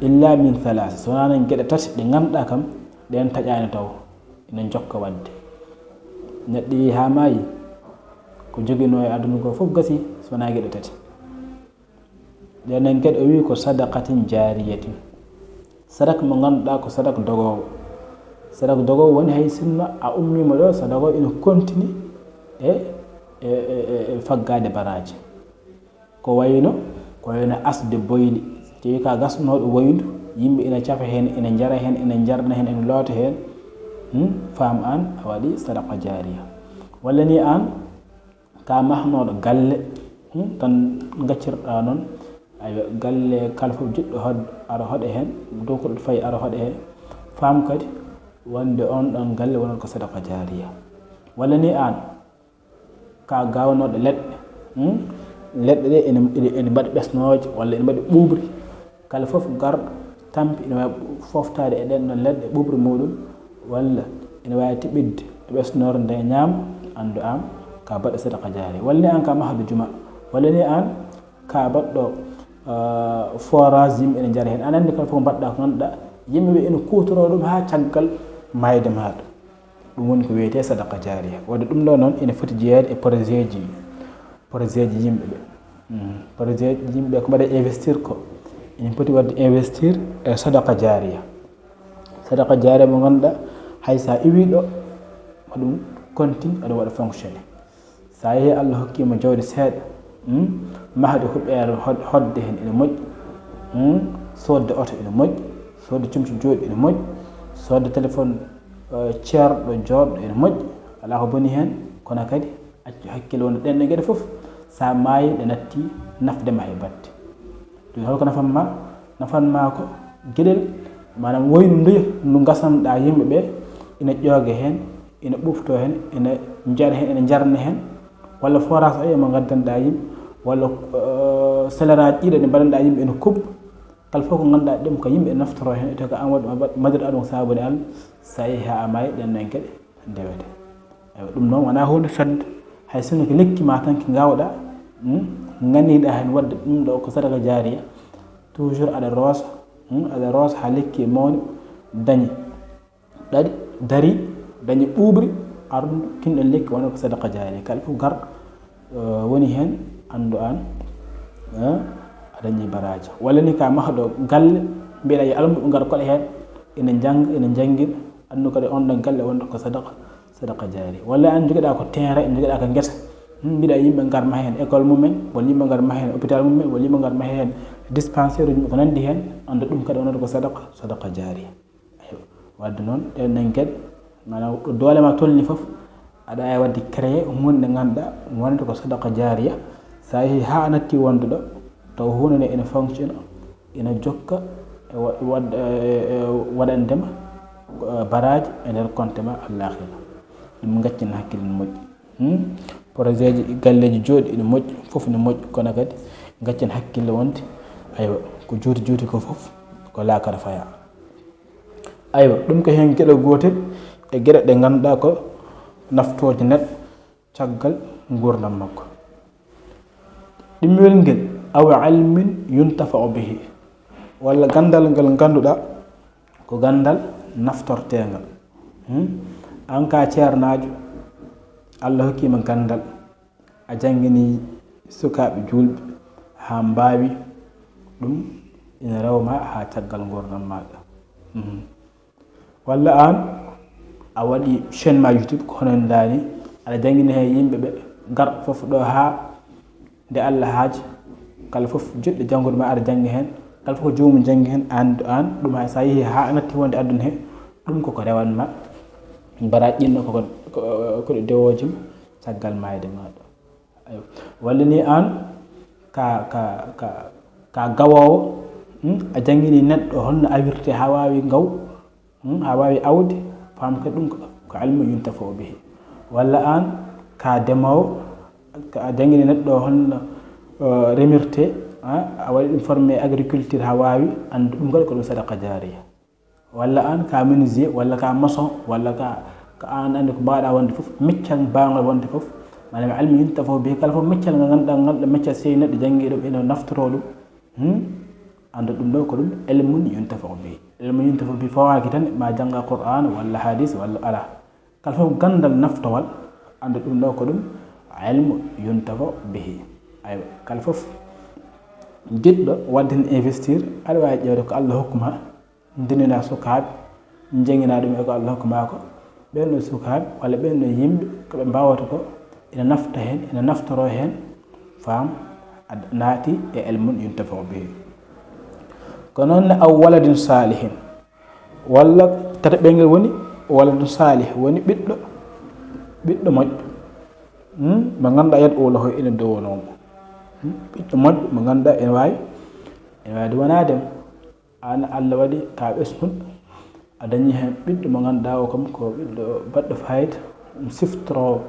Illa min thalas, so wonaa noon geɗe tati ɗe ngannduɗaa kam, ɗeen taƴaani taw, ina njokka waɗde. Neɗɗo yehi haa maayi, ko joginoo e aduna ko fof gasi, so wonaa geɗe tati. Ɗeen noon geɗe o wi ko sadaqatin jariyatin. Sadak mo ngannduɗaa ko sadak dogoowo. Sadak dogoowo woni hay sinno a ummiima ɗo, sadak o ina kontini e, e, e, e, e faggaade baraaji. Ko wayno, ko wayno asde boyli. Tawi ka gasnooɗo woyndu, yimɓe ina cafa heen, ina njara heen, ina njarna heen, ina loota heen. Hmm? Faam aan a waɗi sadaqa jariya. Walla ni aan ka mahnooɗo galle, hmm, tan ngaccirɗaa noon, aywa, galle kala fof jiɗɗo hoɗ-, ara hoɗa heen, dow ko ɗo fayi ara hoɗa heen, faam kadi wonde oon ɗoon galle wonata ko sadaqa jaariya. Walla ni aan, ka gawnooɗo leɗɗe, hmm, leɗɗe ɗe ene, ene, ene mbaɗi ɓesnooje walla ene mbaɗi ɓuuɓri, kala fof garɗo tampi ina waawi foftaade e ɗeen ɗoon leɗɗe ɓuuɓri muɗum, walla ina waawi tiɓidde e ɓesnoore nde ñaama, anndu aan ka baɗɗo sadaqa jaariya. Walla ni aan ka mahdo juma, walla ni aan ka baɗɗo, ah, forage, yimɓe ene njara heen. Aan anndi kala fof mbaɗɗa ko ngannduɗaa yimɓe ɓe ene kuutoroo ɗum haa caggal maayde maaɗa. Ɗum woni ko wiyetee sadaqa jaariya. Wadde ɗum ɗo noon ene foti jeyeede e projet ji, projet ji yimɓe ɓe. Hmm. Projet ji yimɓe ɓe ko mbaɗa investir ko, ene poti waɗde investir e sadaqa jaariya. Sadaqa jaariya mo ngannduɗaa hay so a iwii ɗo, ko ɗum continue, aɗa waɗa fonctionner. So a yehii Allah hokkii ma jawdi seeɗa, hmm, mahde huɓeere hod-, hoɗde heen ene moƴƴi, hmm, soodde oto ene moƴƴi, soodde comci jooɗi ene moƴƴi, soodde téléphone, eh, ceerɗo jooɗɗo ene moƴƴi, alaa ko boni heen, kono kadi accu hakkille wonde ɗeen ɗe geɗe fof, so a maayii ɗe natti nafde ma he batte. Ɗum holko nafan ma? Nafan ma ko geɗel, maanaam woyndu ndu, ndu ngasanɗaa yimɓe ɓe, ina ƴooga heen, ina ɓuuftoo heen, ina njar heen, ina njarna heen, walla forage oyo mo ngaddanɗaa yimɓe, walla, eh, seleraaji ɗiɗo ɗi mbaɗanɗaa yimɓe ina kuɓɓa. Kala fof ko ngannduɗaa ɗum ko yimɓe naftoroo heen, ete ko aan waɗi ma-, madar aɗum saabuni Allah, so a yehii haa a maayi, ɗeen ɗoon geɗe ndewete. Eywa, ɗum noon wonaa huunde fedde, hay sinno ko lekki ma tan ki ngaawɗaa, hmm, nganniɗaa heen waɗde ɗum ɗo ko sadaka jaariya, toujours aɗa roosa, hmm, aɗa roosa haa lekki e mawni dañi ɗaɗi, darii, dañi ɓuuɓri, ardu kinɗon lekki wona ko sadaka jaariya. Kala fof garɗo, eh, woni heen, anndu aan, eh, a dañi baraaji. Walla ni ka mahɗo galle, mbiɗa yo almuɓe ngar koɗa heen, ina njannga, ina njanngira, anndu kadi on ɗon galle wonta ko sadaka, sadaka jaariya. Walla aan njogiɗaa ko terrain, njogiɗaa ko ngesa, hmm, mbiɗa yimɓe ngar maha heen école mumen, walla yimɓe ngar maha heen hôpital mumen, walla yimɓe ngar maha heen dispensaire uji, ko nanndi heen, anndu ɗum kadi wonata ko sadaka, sadaka jaariya. Aywa. Wadde noon, ɗeen ɗon geɗe, maanaam ɗo doole ma tolni fof, aɗa waawi waɗde créer huunde nde ngannduɗaa wonata ko sadaqa jaariya. So a yehii haa a natti wonde ɗo, taw huunde nde ene fonctionne, ene jokka e wa-, waɗ-, e, e, waɗande ma, eh, baraaji e nder compte ma àllaaxira. Ɗum ngaccen hakkille no moƴƴi. Hmm? Projet ji, galleeji jooɗi ene moƴƴi, fof ene moƴƴi, kono kadi ngaccen hakkille wonde, aywa, ko juuti juuti ko fof, ko laakara fayaa. Aywa, ɗum ko heen geɗe gootel e geɗe ɗe ngannduɗaa ko naftooje neɗɗo caggal nguurndam makko. Ɗimmel ngel, aw ilmin yuntafa'u bihi, walla ganndal ngal ngannduɗaa ko ganndal naftorteengal. Hmm? Aan ka ceernaajo, Allah hokkii ma ganndal, a janngini sukaaɓe juulɓe haa mbaawi, ɗum ina rewa ma haa caggal nguurndam maaɗa. Mhm. Walla aan a waɗi chaîne ma YouTube ko hono ndaa ni, aɗa janngina heen yimɓe ɓe, garɗo fof ɗo haa nde Allah haaji, kala fof jiɗɗo janngude ma aɗa jannga heen, kala fof ko joomum janngi heen, aan, aan ɗum hay so a yehii haa a natti wonde aduna he, ɗum koko rewan ma baraaji ɗin ɗo, koko, ko, ko ɗe dewooji ma caggal maayde maaɗa. Aywa. Walla ni aan ka, ka, ka, ka gawoowo, hmm, a janngini neɗɗo holno awirte haa waawi ngaw, hmm, haa waawi awde, faam kadi ɗum ko, ko ilmu yuntafa'u bihi. Walla aan ka demoowo, ka a janngini neɗɗo holno, eh, remirte, ah, a waɗi ɗum formé agriculture haa waawi, anndu ɗum kadi ko ɗum sadaqa jaariya. Walla aan ka menuisier, walla ka maçon, walla ka, ka aan anndi ko mbaawɗaa wonde fof, meccal mbaawngal wonde fof, maanaam ilmu yuntafa'u bihi, kala fof meccal ngal ngannduɗaa ngal ɗo meccal so neɗɗo janngi ɗum ene naftoroo ɗum, hmm? Anndu ɗum ɗo ko ɗum ilmun yuntafa'u bihi. Ilmun yuntafa'u bihi fawaaki tan ma jannga Qur'aan walla hadiis walla alaa. Kala fof ganndal naftowal, anndu ɗum ɗo ko ɗum ilmu yuntafa'u bihi. Aywa, kala fof jiɗɗo waɗde heen investir, aɗa waawi ƴeewde ko Allah hokku ma, ndendina sukaaɓe, njannginaa ɗum e ko Allah hokku maa ko. Ɓeen ɗoo sukaaɓe walla ɓeen ɗoo yimɓe ko ɓe mbaawata ko, ina nafta heen, ina naftoroo heen, faam, a naati e ilmun yuntafa'u bihi. Ko noon ne, aw waladin saalihin, walla tataɓel ngel woni waladun saalih, woni ɓiɗɗo, ɓiɗɗo moƴƴo, hmm, mo ngannduɗaa yad'u lahu, ina dowonoo mo. Hmm, ɓiɗɗo moƴƴo mo ngannduɗaa ene waawi, ene waawi duwanaade mo. Aan Allah waɗi ka ɓesnguɗo, a dañi heen ɓiɗɗo mo ngannduɗaa o kam ko ɓiɗɗo baɗɗo fayida, ɗum siftoroo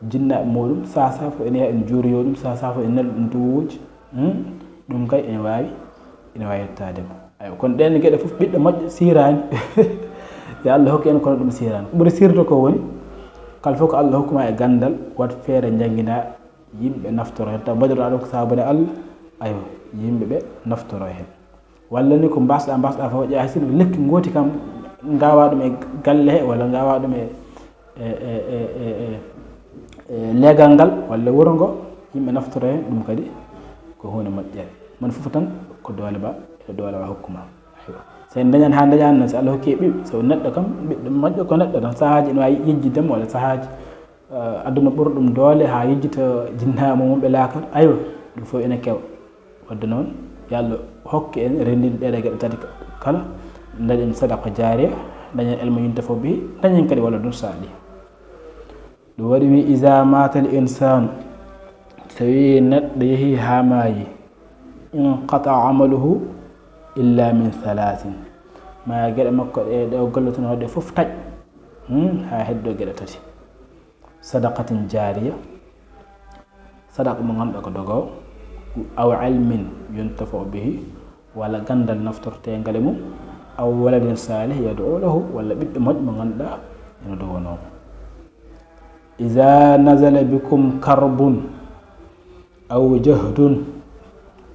jinnaaɓe muuɗum, saha saha fof ene yaha ene juuroyoo ɗum, saha saha fof ene nela ɗum duwawuuji. Hmm? Ɗum kay ene waawi, ene waawi yettaade ma. Aywa, kono ɗeen geɗe fof ɓiɗɗo moƴƴo siiraani. Yo Allah hokku en kono ɗum siiraani. Ko ɓuri siirde ko woni, kala fof ko Allah hokku ma e ganndal, waɗ feere njannginaa yimɓe naftoroo heen. Taw mbaɗiraa ɗum ko sababu Allah, aywa, yimɓe ɓe naftoroo heen. Walla ni ko mbaasɗaa, mbaasɗaa fof, ƴeewa hay sinno lekki ngooti kam, ngaawaa ɗum e galle he, walla ngaawaa ɗum e, e, e leegal ngal, walla wuro ngo, yimɓe naftoroo heen, ɗum kadi ko huunde moƴƴere. Moni fof tan ko doole ma, e doole ma hokku ma. Aywa. Tawi dañan haa dañan noon, so Allah hokki ɓiɓɓe, so neɗɗo kam, ɓiɗɗo moƴƴo ko neɗɗo tan, sahaaji ene waawi yejjitde mo, walla sahaaji, eh, aduna ɓura ɗum doole haa yejjita jinnaaɓe mum ɓe laakara. Aywa, ɗum fof ene kewa. Wadde noon, yo Allah hokku en renndinde ɗeɗe geɗe tati kala, dañen sadaqa jaariya, dañen ilmu yuntafa'u bihi, dañen kadi waladun saalih. Ɗum waɗi wi, "Iza maata al insaanu", so tawi neɗɗo yehi haa maayi, "inqata'a amaluhu illa min thalathin", ma geɗe makko ɗe, ɗe o gollotnoo ɗe fof taƴ, hmm, haa heddo geɗe tati. "Sadaqatin jaariya", sadaqa mo ngannduɗaa ko dogoowo, "aw ilmin yuntafa'u bihi", walla ganndal naftorteengal e mum, "aw waladin saalih yad'u lahu", walla ɓiɗɗo moƴƴo mo ngannduɗaa ene duwonoo mo. "Iza nazala bikum karbun aw jahdun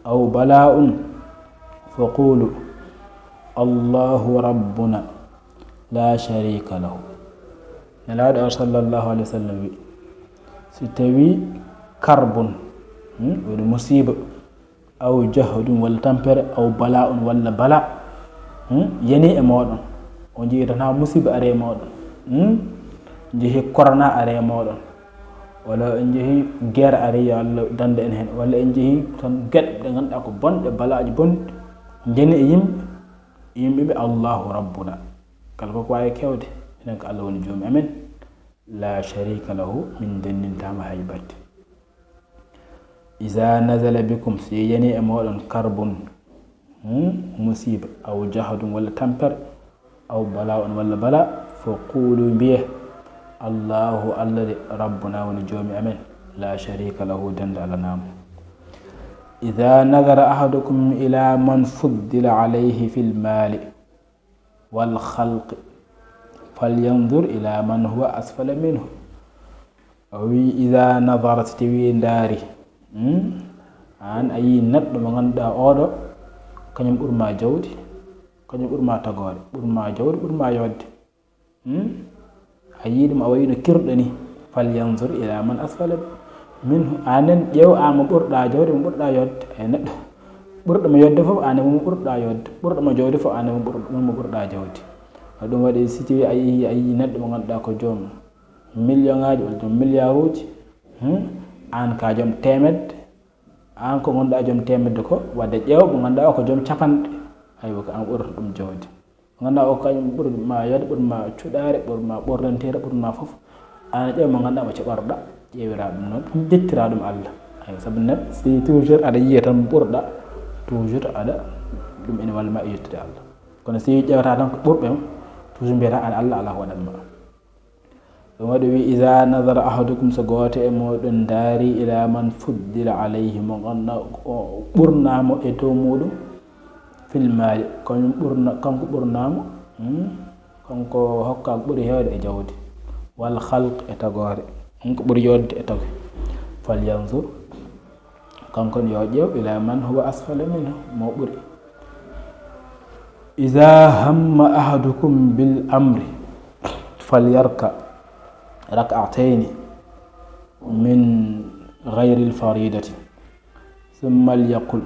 aw bala'un faqulu Allahu rabbuna la sharika lahu." Nelaaɗo o sallallahu alaihi wasallam wi, so tawi karbun, hmm, woni musiba, aw jahdun walla tampere, aw bala'un walla bala, hmm, yani e mooɗon, o jehi tan haa musiba ari e mooɗon, hmm, jehi korona ari e mooɗon, walla en jehi guerre ari, yo Allah danndu en heen, walla en jehi tan geɗe ɗe ngannduɗaa ko bonɗe, balaaji bonɗi, yani e yimɓe, yimɓe ɓe, "Allahu rabbuna." Kala ko ko waawi kewde, enen ko Allah woni joomi amen. "La sharika lahu", min denndintaama hay batte. "Iza nazala bikum", so yani e mooɗon karbun, hmm, musiba, aw jahdun walla tampere, aw bala'un walla bala, faqulu, mbiye, "Allahu, Allah de, rabbuna woni joomi amen, la sharika lahu, denndaanaa mo." "Iza nazara ahadukum ila man fuddila alayhi fil mali wal khalqi, falyanzur ila man huwa asfala minhu." O wi, "Iza nazara", so tawi ndaari, hmm? Aan a yii neɗɗo mo ngannduɗaa oɗo, kañum ɓurma jawdi, kañum ɓurma tagoore, ɓurma jawdi, ɓurma yodde. Hmm? A yii ɗum, a wayi no kirɗo ni. "Falyanzur ila man asfala minhu." Aan nen ƴeew aan mo ɓurɗaa jawdi, mo ɓurɗaa yodde. E neɗɗo ɓurɗo mo yodde fof, aan mo ɓurɗaa yodde. Ɓurɗo mo jawdi fof, aan mo ɓur-, mo ɓurɗaa jawdi. Ko ɗum waɗi, si tawi a yii, a yii neɗɗo mo ngannduɗaa ko joom million ŋaaji walla joom milliard uji, hmm? Aan ka joom teemedde, aan ko ngannduɗaa joom teemedde ko, wadde ƴeew mo ngannduɗaa o ko joom capanɗe. Aywa, ko aan ɓurata ɗum jawdi. Mo ngannduɗaa o kañum ɓurma yodde, ɓurma cuɗaare, ɓurma ɓornanteere, ɓurma fof. Aan ƴeew mo ngannduɗaa mo caɓorɗaa, ƴeewiraa ɗum noon, jettira ɗum Allah. Aywa, sabu neɗɗo, si toujours aɗa yiya tan ɓurɗaa, toujours aɗa, ɗum ene walla ma e yettude Allah. Kono si ƴeewata tan ko ɓurɓe ma, toujours mbiyata aɗa Allah, Allah ko waɗan ma. Ɗum waɗi wi, "Iza nazara ahadukum", so gooto e mooɗon ndaari, "ila man fuddila alayhi", mo ngannduɗaa o ɓurnaama e dow muuɗum, "fil mali", kañum ɓurna-, kanko ɓurnaama, hmm, kanko hokka ɓuri heewde e jawdi, "wal khalq", e tagoore, kanko ɓuri yodde e tagoore, "falyanzur", kanko ne yo ƴeew, "ila man huwa asfala minhu", mo ɓuri. "Iza hamma ahadukum bil amri falyarka rak'atayni min ghayril faridati, thumma liyaqul,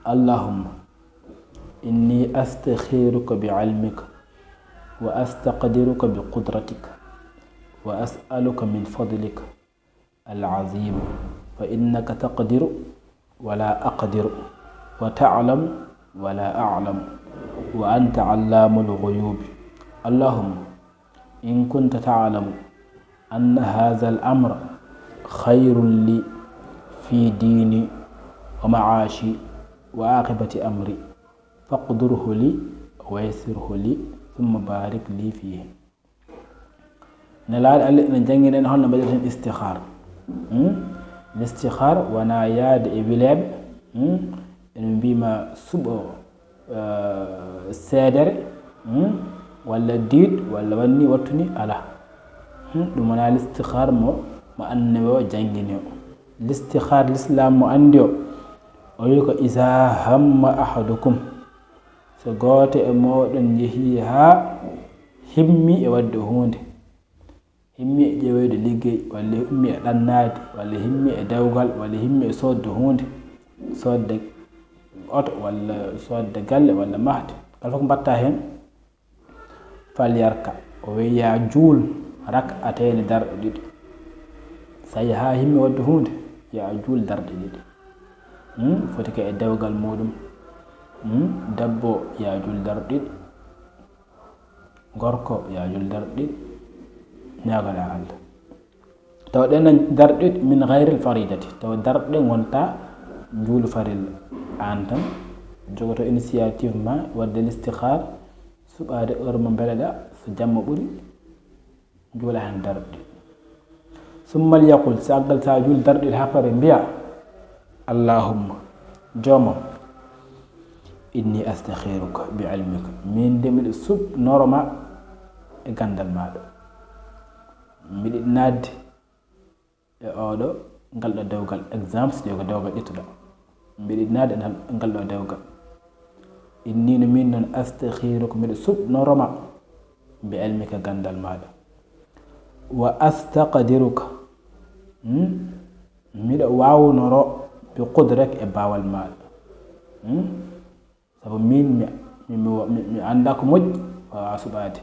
Allahumma inni astakhiruka bi ilmika wa astaqdiruka bi qudratika wa as'aluka min fadlika al-azim, fa innaka taqdiru wa la aqdiru, wa ta'lam wa la a'lam, wa anta allamul ghuyub. Allahumma in kunta ta'lamu anna hadha al-amra khayrun li fi dini wa ma'ashi wa aqibati amri, faqdurhu li wa yassirhu li, thumma barik li fihi. Nelaaɗo Allah ina janngina en holno mbaɗirten istihara. Hmm? Istihara wonaa yahde e wileeɓe. Hmm? Ene mbiima suɓo, eh, seedere, hmm? Walla diit, walla wanni wattu ni, alaa. Hmm? Ɗum wonaa istihara mo, mo annabi o janngini o. Istihara Lislaam mo anndi o, o wi ko iza hamma ahadukum. So gooto e mooɗon yehii haa himmi e waɗde huunde, himmi e ƴeewoyde liggey, walla himmi e ɗannaade, walla himmi e dewgal, walla himmi e soodde huunde, soodde oto, walla soodde galle, walla mahde, Kala fof ko mbaɗta heen, falyarka, o wiyi, "Yaa juul rak'atayni, darɗe ɗiɗi." So a yahii haa himmi waɗde huunde, yaa juul darɗe ɗiɗi. Hmm? Foti ko e dewgal muɗum. Hmm? Debbo, yaa juul darɗe ɗiɗi. Gorko, yaa juul darɗe ɗiɗi. Ñaagoɗaa Allah. Tawa ɗen darɗe ɗiɗi min gayril faridati, tawa darɗe ngonta juulu farilla. Aan tan jogoto initiative ma waɗde listixaar, suɓaade heure mo mbeleɗaa, so jamma ɓuri, juula heen darɗe ɗiɗi. Summa liyaqul, caggal sa juul darɗe ɗiɗi haa pare, mbiya, "Allahumma, joomam, inni astakhiruka bi ilmika, min de miɗo suɓnoro ma e ganndal maaɗa." Mbiɗa yiɗi naatde e oɗo, ngal ɗo dewgal, exemple, ɗo ko dewgal ƴettuɗo. Mbiɗa yiɗi naatde e ngal, ngal ɗo dewgal. Inni no min noon, astakhiruka, miɗo suɓnoro ma, bi ilmika, ganndal maaɗa. Wa astaqdiruka, hmm? Miɗo waawnoro bi qudraka, e baawal maaɗa. Hmm? Sabu miin mi, mi, mi, mi, mi anndaa ko moƴƴi, waawaa suɓaade.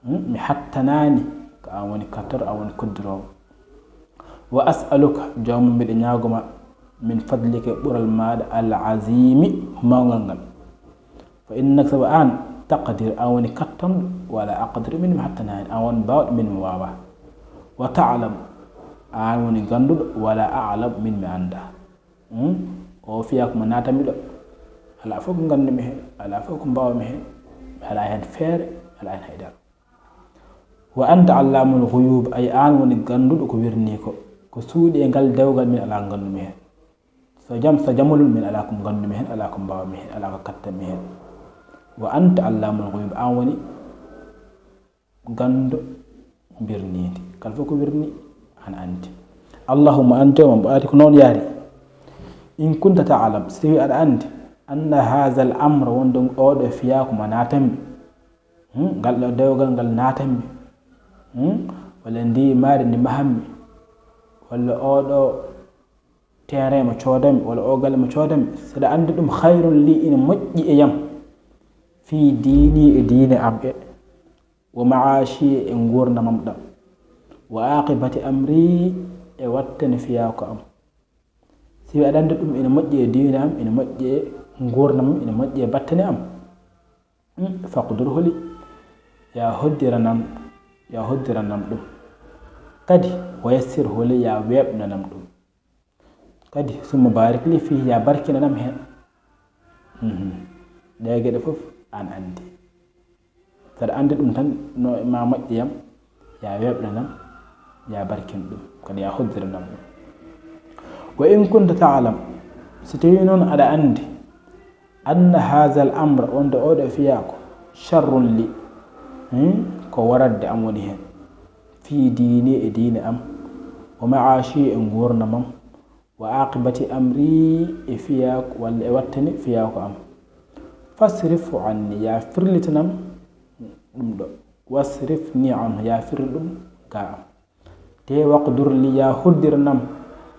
Hmm? Mi hattanaani ko aan woni kattorɗo, aan woni koddiroowo. Wa as'aluka, joomam, miɗo ñaago ma, min fadlika, ɓural maaɗa, al azimi, mawngal ngal. Fa innaka, sabu aan, taqdir, aan woni kattanɗo, wala aqdir, min mi hattanaani, aan woni baawɗo, min mi waawaa. Wa ta'lam, aan woni gannduɗo, wala a'lam, min mi anndaa. Hmm? O fiyaku mo naatanmi ɗo. Alaa fof ko nganndumi heen, alaa fof ko mbaawmi heen. Mi alaa heen feere, mi alaa heen haydara. Wa anta allamul ghuyub, ay aan woni gannduɗo ko wirnii ko. Ko suuɗi e ngal dewgal, min alaa ko nganndumi heen. So jam, so jamalun, min alaa ko nganndumi heen, alaa ko mbaawmi heen, alaa ko kattanmi heen. Wa anta allamul ghuyub, aan woni ganndo birniindi. Kala fof ko wirni, ana anndi. Allahumma, aan joomam, mbo aati ko noon yaari. In kunta ta'lam, so tawi aɗa anndi, anna haazal amra, wonde oɗo fiyaaku ma naatanmi. Hmm? Ngal ɗo dewgal ngal naatanmi. Hmm? Walla ndi maari ndi mahanmi. Walla oɗo terrain mo coodanmi, walla o galle mo coodanmi. So aɗa anndi ɗum khayrun li, ina moƴƴi e yam. Fii diini, e diine am e. Wa ma'ashi, e nguurndamam ɗam. Wa aqibati amri, e wattane fiyaaku am. Si aɗa anndi ɗum ina moƴƴi e diine am, ina moƴƴi e nguurndam am, ina moƴƴi e battane am. Hmm, faqdurhu li, yaa hoddiranam, yaa hoddiranam ɗum. Kadi, wa yassirhu li, yaa weeɓnanam ɗum. Kadi, summa barik li fihi, yaa barkinanam heen. Mhm. Ɗee geɗe fof aan anndi. So aɗa anndi ɗum tan, no ma moƴƴi yam, yaa weeɓnanam, yaa barkin ɗum, kadi yaa hoddiranam ɗum. Wa in kunta ta'lam, so tawii noon aɗa anndi, anna haazal amra, wonde oɗo fiyaaku, sharrun li, hmm, ko waradde am woni heen, fii diini, e diine am, wa ma'ashi, e nguurndam am, wa aqibati amri, e fiyaaku, walla e wattane fiyaaku am. Fasrifhu anni, yaa firlitanam ɗum ɗo. Wasrifni anhu, yaa firli ɗum ga am. Te waqdur li, yaa hoddiranam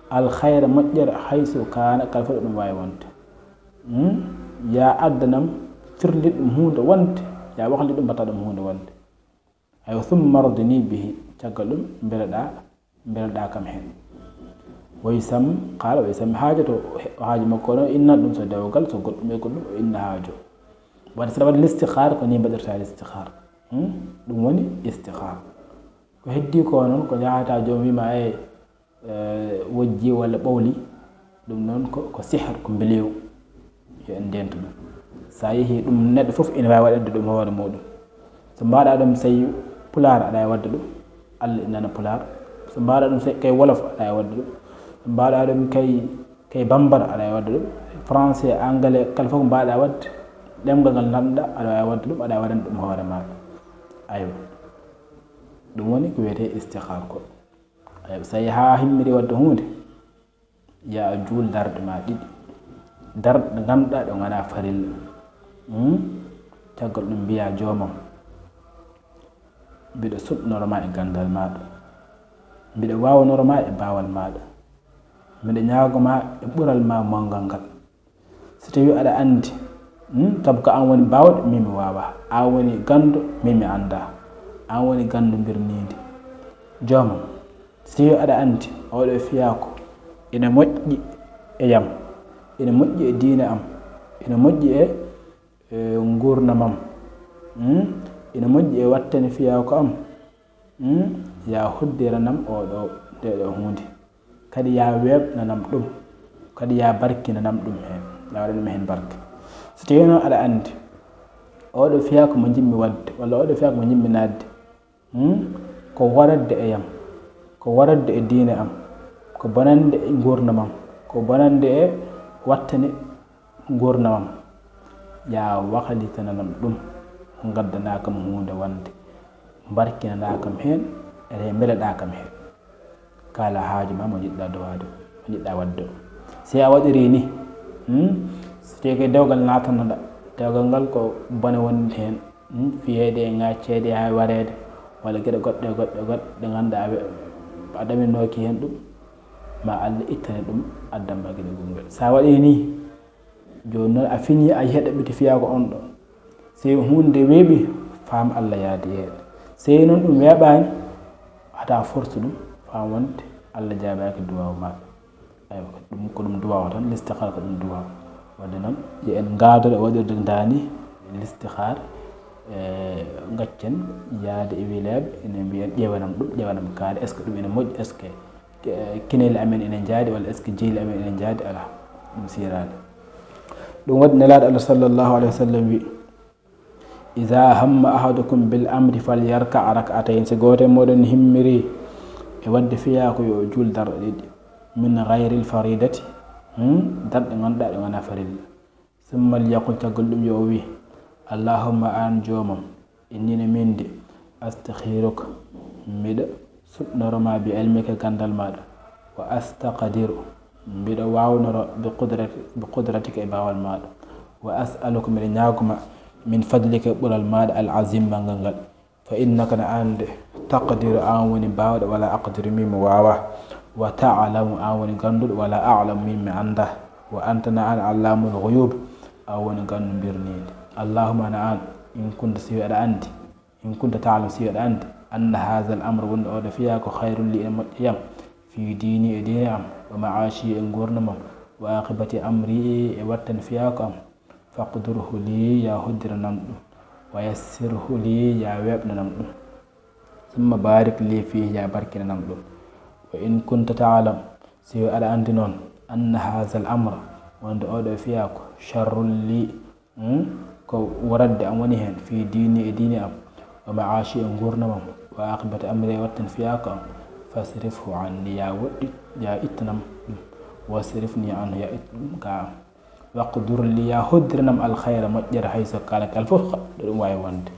al khayra, moƴƴere, haysu kaana, kala fof ɗo ɗum waawi wonde. Hmm? Yaa addanam firli ɗum huunde wonde, yaa waklin ɗum mbaɗta ɗum huunde wonde. Aywa, summa ardini bihi, caggal ɗum mbeleɗaa, mbeleɗaa kam heen. Wa yusam, qaala wa yusam haajato, o haaju makko noon, inna ɗum so dewgal, so goɗɗum e goɗɗum, o inna haaju. Wadde so aɗa waɗa listixaar, ko nii mbaɗirta listixaar. Hmm? Ɗum woni istixaar. Ko heddii ko noon, ko njahata joom wiima, "Eey, eh, wojji walla ɓawli." Ɗum noon ko, ko sihir, ko mbilewu. Yo en ndeentu ɗum. So a yehii ɗum, neɗɗo fof ina waawi waɗande ɗum hoore muuɗum. So mbaɗa ɗum kay Pulaar, aɗa waawi waɗde ɗum, Allah ina nana Pulaar. So mbaɗa ɗum kay Wolof, aɗa waawi waɗde ɗum. So mbaɗa ɗum kay, kay Bambara, aɗa waawi waɗde ɗum. Français, Anglais, kala fof ko mbaɗa waɗde, ɗemngal ngal nanɗa, aɗa waawi waɗde ɗum, aɗa waawi waɗande ɗum hoore maaɗa. Aywa. Ɗum woni ko wiyetee istixaar ko. Aywa, so a yehii haa himmiri waɗde huunde, yaa a juul darɗe ma ɗiɗi. Darɗe ɗe ngannduɗaa ɗe ngonaa farilla. Hmm? Caggal ɗum mbiyaa, "Joomam, mbiɗo suɓnoro ma e ganndal maaɗa. Mbiɗo waawnoro ma e baawal maaɗa. Mbiɗo ñaago ma e ɓural ma mawngal ngal." So tawii aɗa anndi Hmm? Sabu ko aan woni baawɗo, min mi waawaa. Aan woni ganndo, min mi anndaa. Aan woni ganndo mbirniindi. Joomam, si yo aɗa anndi, oɗo fiyaaku ina moƴƴi e yam, ina moƴƴi e diine am, ina moƴƴi e, e nguurndam am, hmm? Ina moƴƴi e wattani fiyaaku am, hmm? Yaa hoddiranam oɗo, nde ɗo huunde. Kadi yaa weeɓnanam ɗum, kadi yaa barkinanam ɗum heen, yaa waɗanam heen barke. So tawii noon aɗa anndi, oɗo fiyaaku mo njiɗmi waɗde, walla oɗo fiyaaku mo njiɗmi naatde, hmm, ko waɗatde e yam, ko waɗatde e diine am, ko bonande e nguurndam am, ko bonande e wattani nguurndam am, yaa wakalitananam ɗum, ngaddanaa kam huunde wonde, mbarkinanaa kam heen, ete mbeleɗaa kam heen. Kaala haaju ma mo njiɗɗaa duwaade, mo njiɗɗaa waɗde o. Si a waɗirii nii, hmm, so tawii ko e dewgal naatanoɗaa, dewgal ngal ko bone wonde heen, hmm, fiyeede e ŋacceede haa wareede, walla geɗe goɗɗe, goɗɗe, goɗɗe ɗe ngannduɗaa a we-, a ɗaminooki heen ɗum, ma Allah ittane ɗum, addan ma geɗe gongel. So a waɗii nii, jooni noon a finii, a yehi ɗaɓɓiti fiyaaku on ɗon. Sey huunde weeɓi, faam Allah yaadi heen. Sey noon ɗum weeɓaani, haɗa force ɗum, faam wonde Allah jaabaaki duwaawu maaɗa. Aywa, ɗum ko ɗum duwaawu tan, listikhara ko ɗum duwaawu. Wadde noon, yo en ngaadoro e waɗirde ndaani listikhara, e gaccen yaade e wileeɓe, ene mbiyen ƴeewanam ɗum, ƴeewanam kaari, est-ce que ɗum ene moƴƴi, est-ce que, e, kinel amen ene njaadi, walla est-ce que jeyli amen ene njaadi? Alaa, ɗum siiraani. Ɗum waɗi Nelaaɗo Allah sallallahu alayhi wa sallam wi, "Iza hamma ahadukum bil amri falyarka rak'atayn." Si gooto e mooɗon himmiri e waɗde fiyaaku, yo o juul darɗe ɗiɗi. Min ghayril faridati, hmm? Darɗe ngannduɗaa ɗe ngonaa farilla. Summa liyaqul, caggal ɗum yo o wi, "Allahumma, aan joomam, inni no miin de, astakhiruka, mbiɗa suɓnoro ma bi ilmika, ganndal maaɗa, wa astaqdiru, mbiɗa waawnoro bi qudrati-, bi qudratika, e baawal maaɗa, wa as'aluka, mbiɗa ñaago ma min fadlika, ɓural maaɗa, al azim, manngal ngal." Fa innaka, na aan de, taqdiru, aan woni baawɗo, wala aqdiru, min mi waawaa. Wa ta'lamu, aan woni gannduɗo, wala a'lamu, min mi anndaa. Wa anta, na aan, allamul ghuyub, aan woni ganndu mbirniindi. Allahumma, na aan, in kunta, si aɗa anndi, in kunta ta'lam, si aɗa anndi, anna haazal amra, wonde oɗo fiyaaku, khayrun li, ene moƴƴi yam, fi diini, e diine am, wa ma'ashi, e nguurndam am, wa aqibati amri, e wattan fiyaaku am, faqdurhu li, ya hoddiranam ɗum, wa yassirhu li, ya weeɓnanam ɗum, summa barik li fihi, ya barkinanam ɗum. Wa in kunta ta'lam, si aɗa anndi noon, anna haazal amra, wonde oɗo fiyaaku, sharrun li, hmm, ko waradde am woni heen, fi diini, e diine am, wa ma'ashi, e nguurndam am, wa aqibati amri, e wattan fiyaaku am, fasrifhu anni, ya woɗɗi, ya ittanam ɗum, wasrifni anhu, ya itta ɗum ka am. Waqdur li, ya hoddiranam alkhayra, moƴƴere, haysu kana, kala fof ɗo ɗum waawi wonde.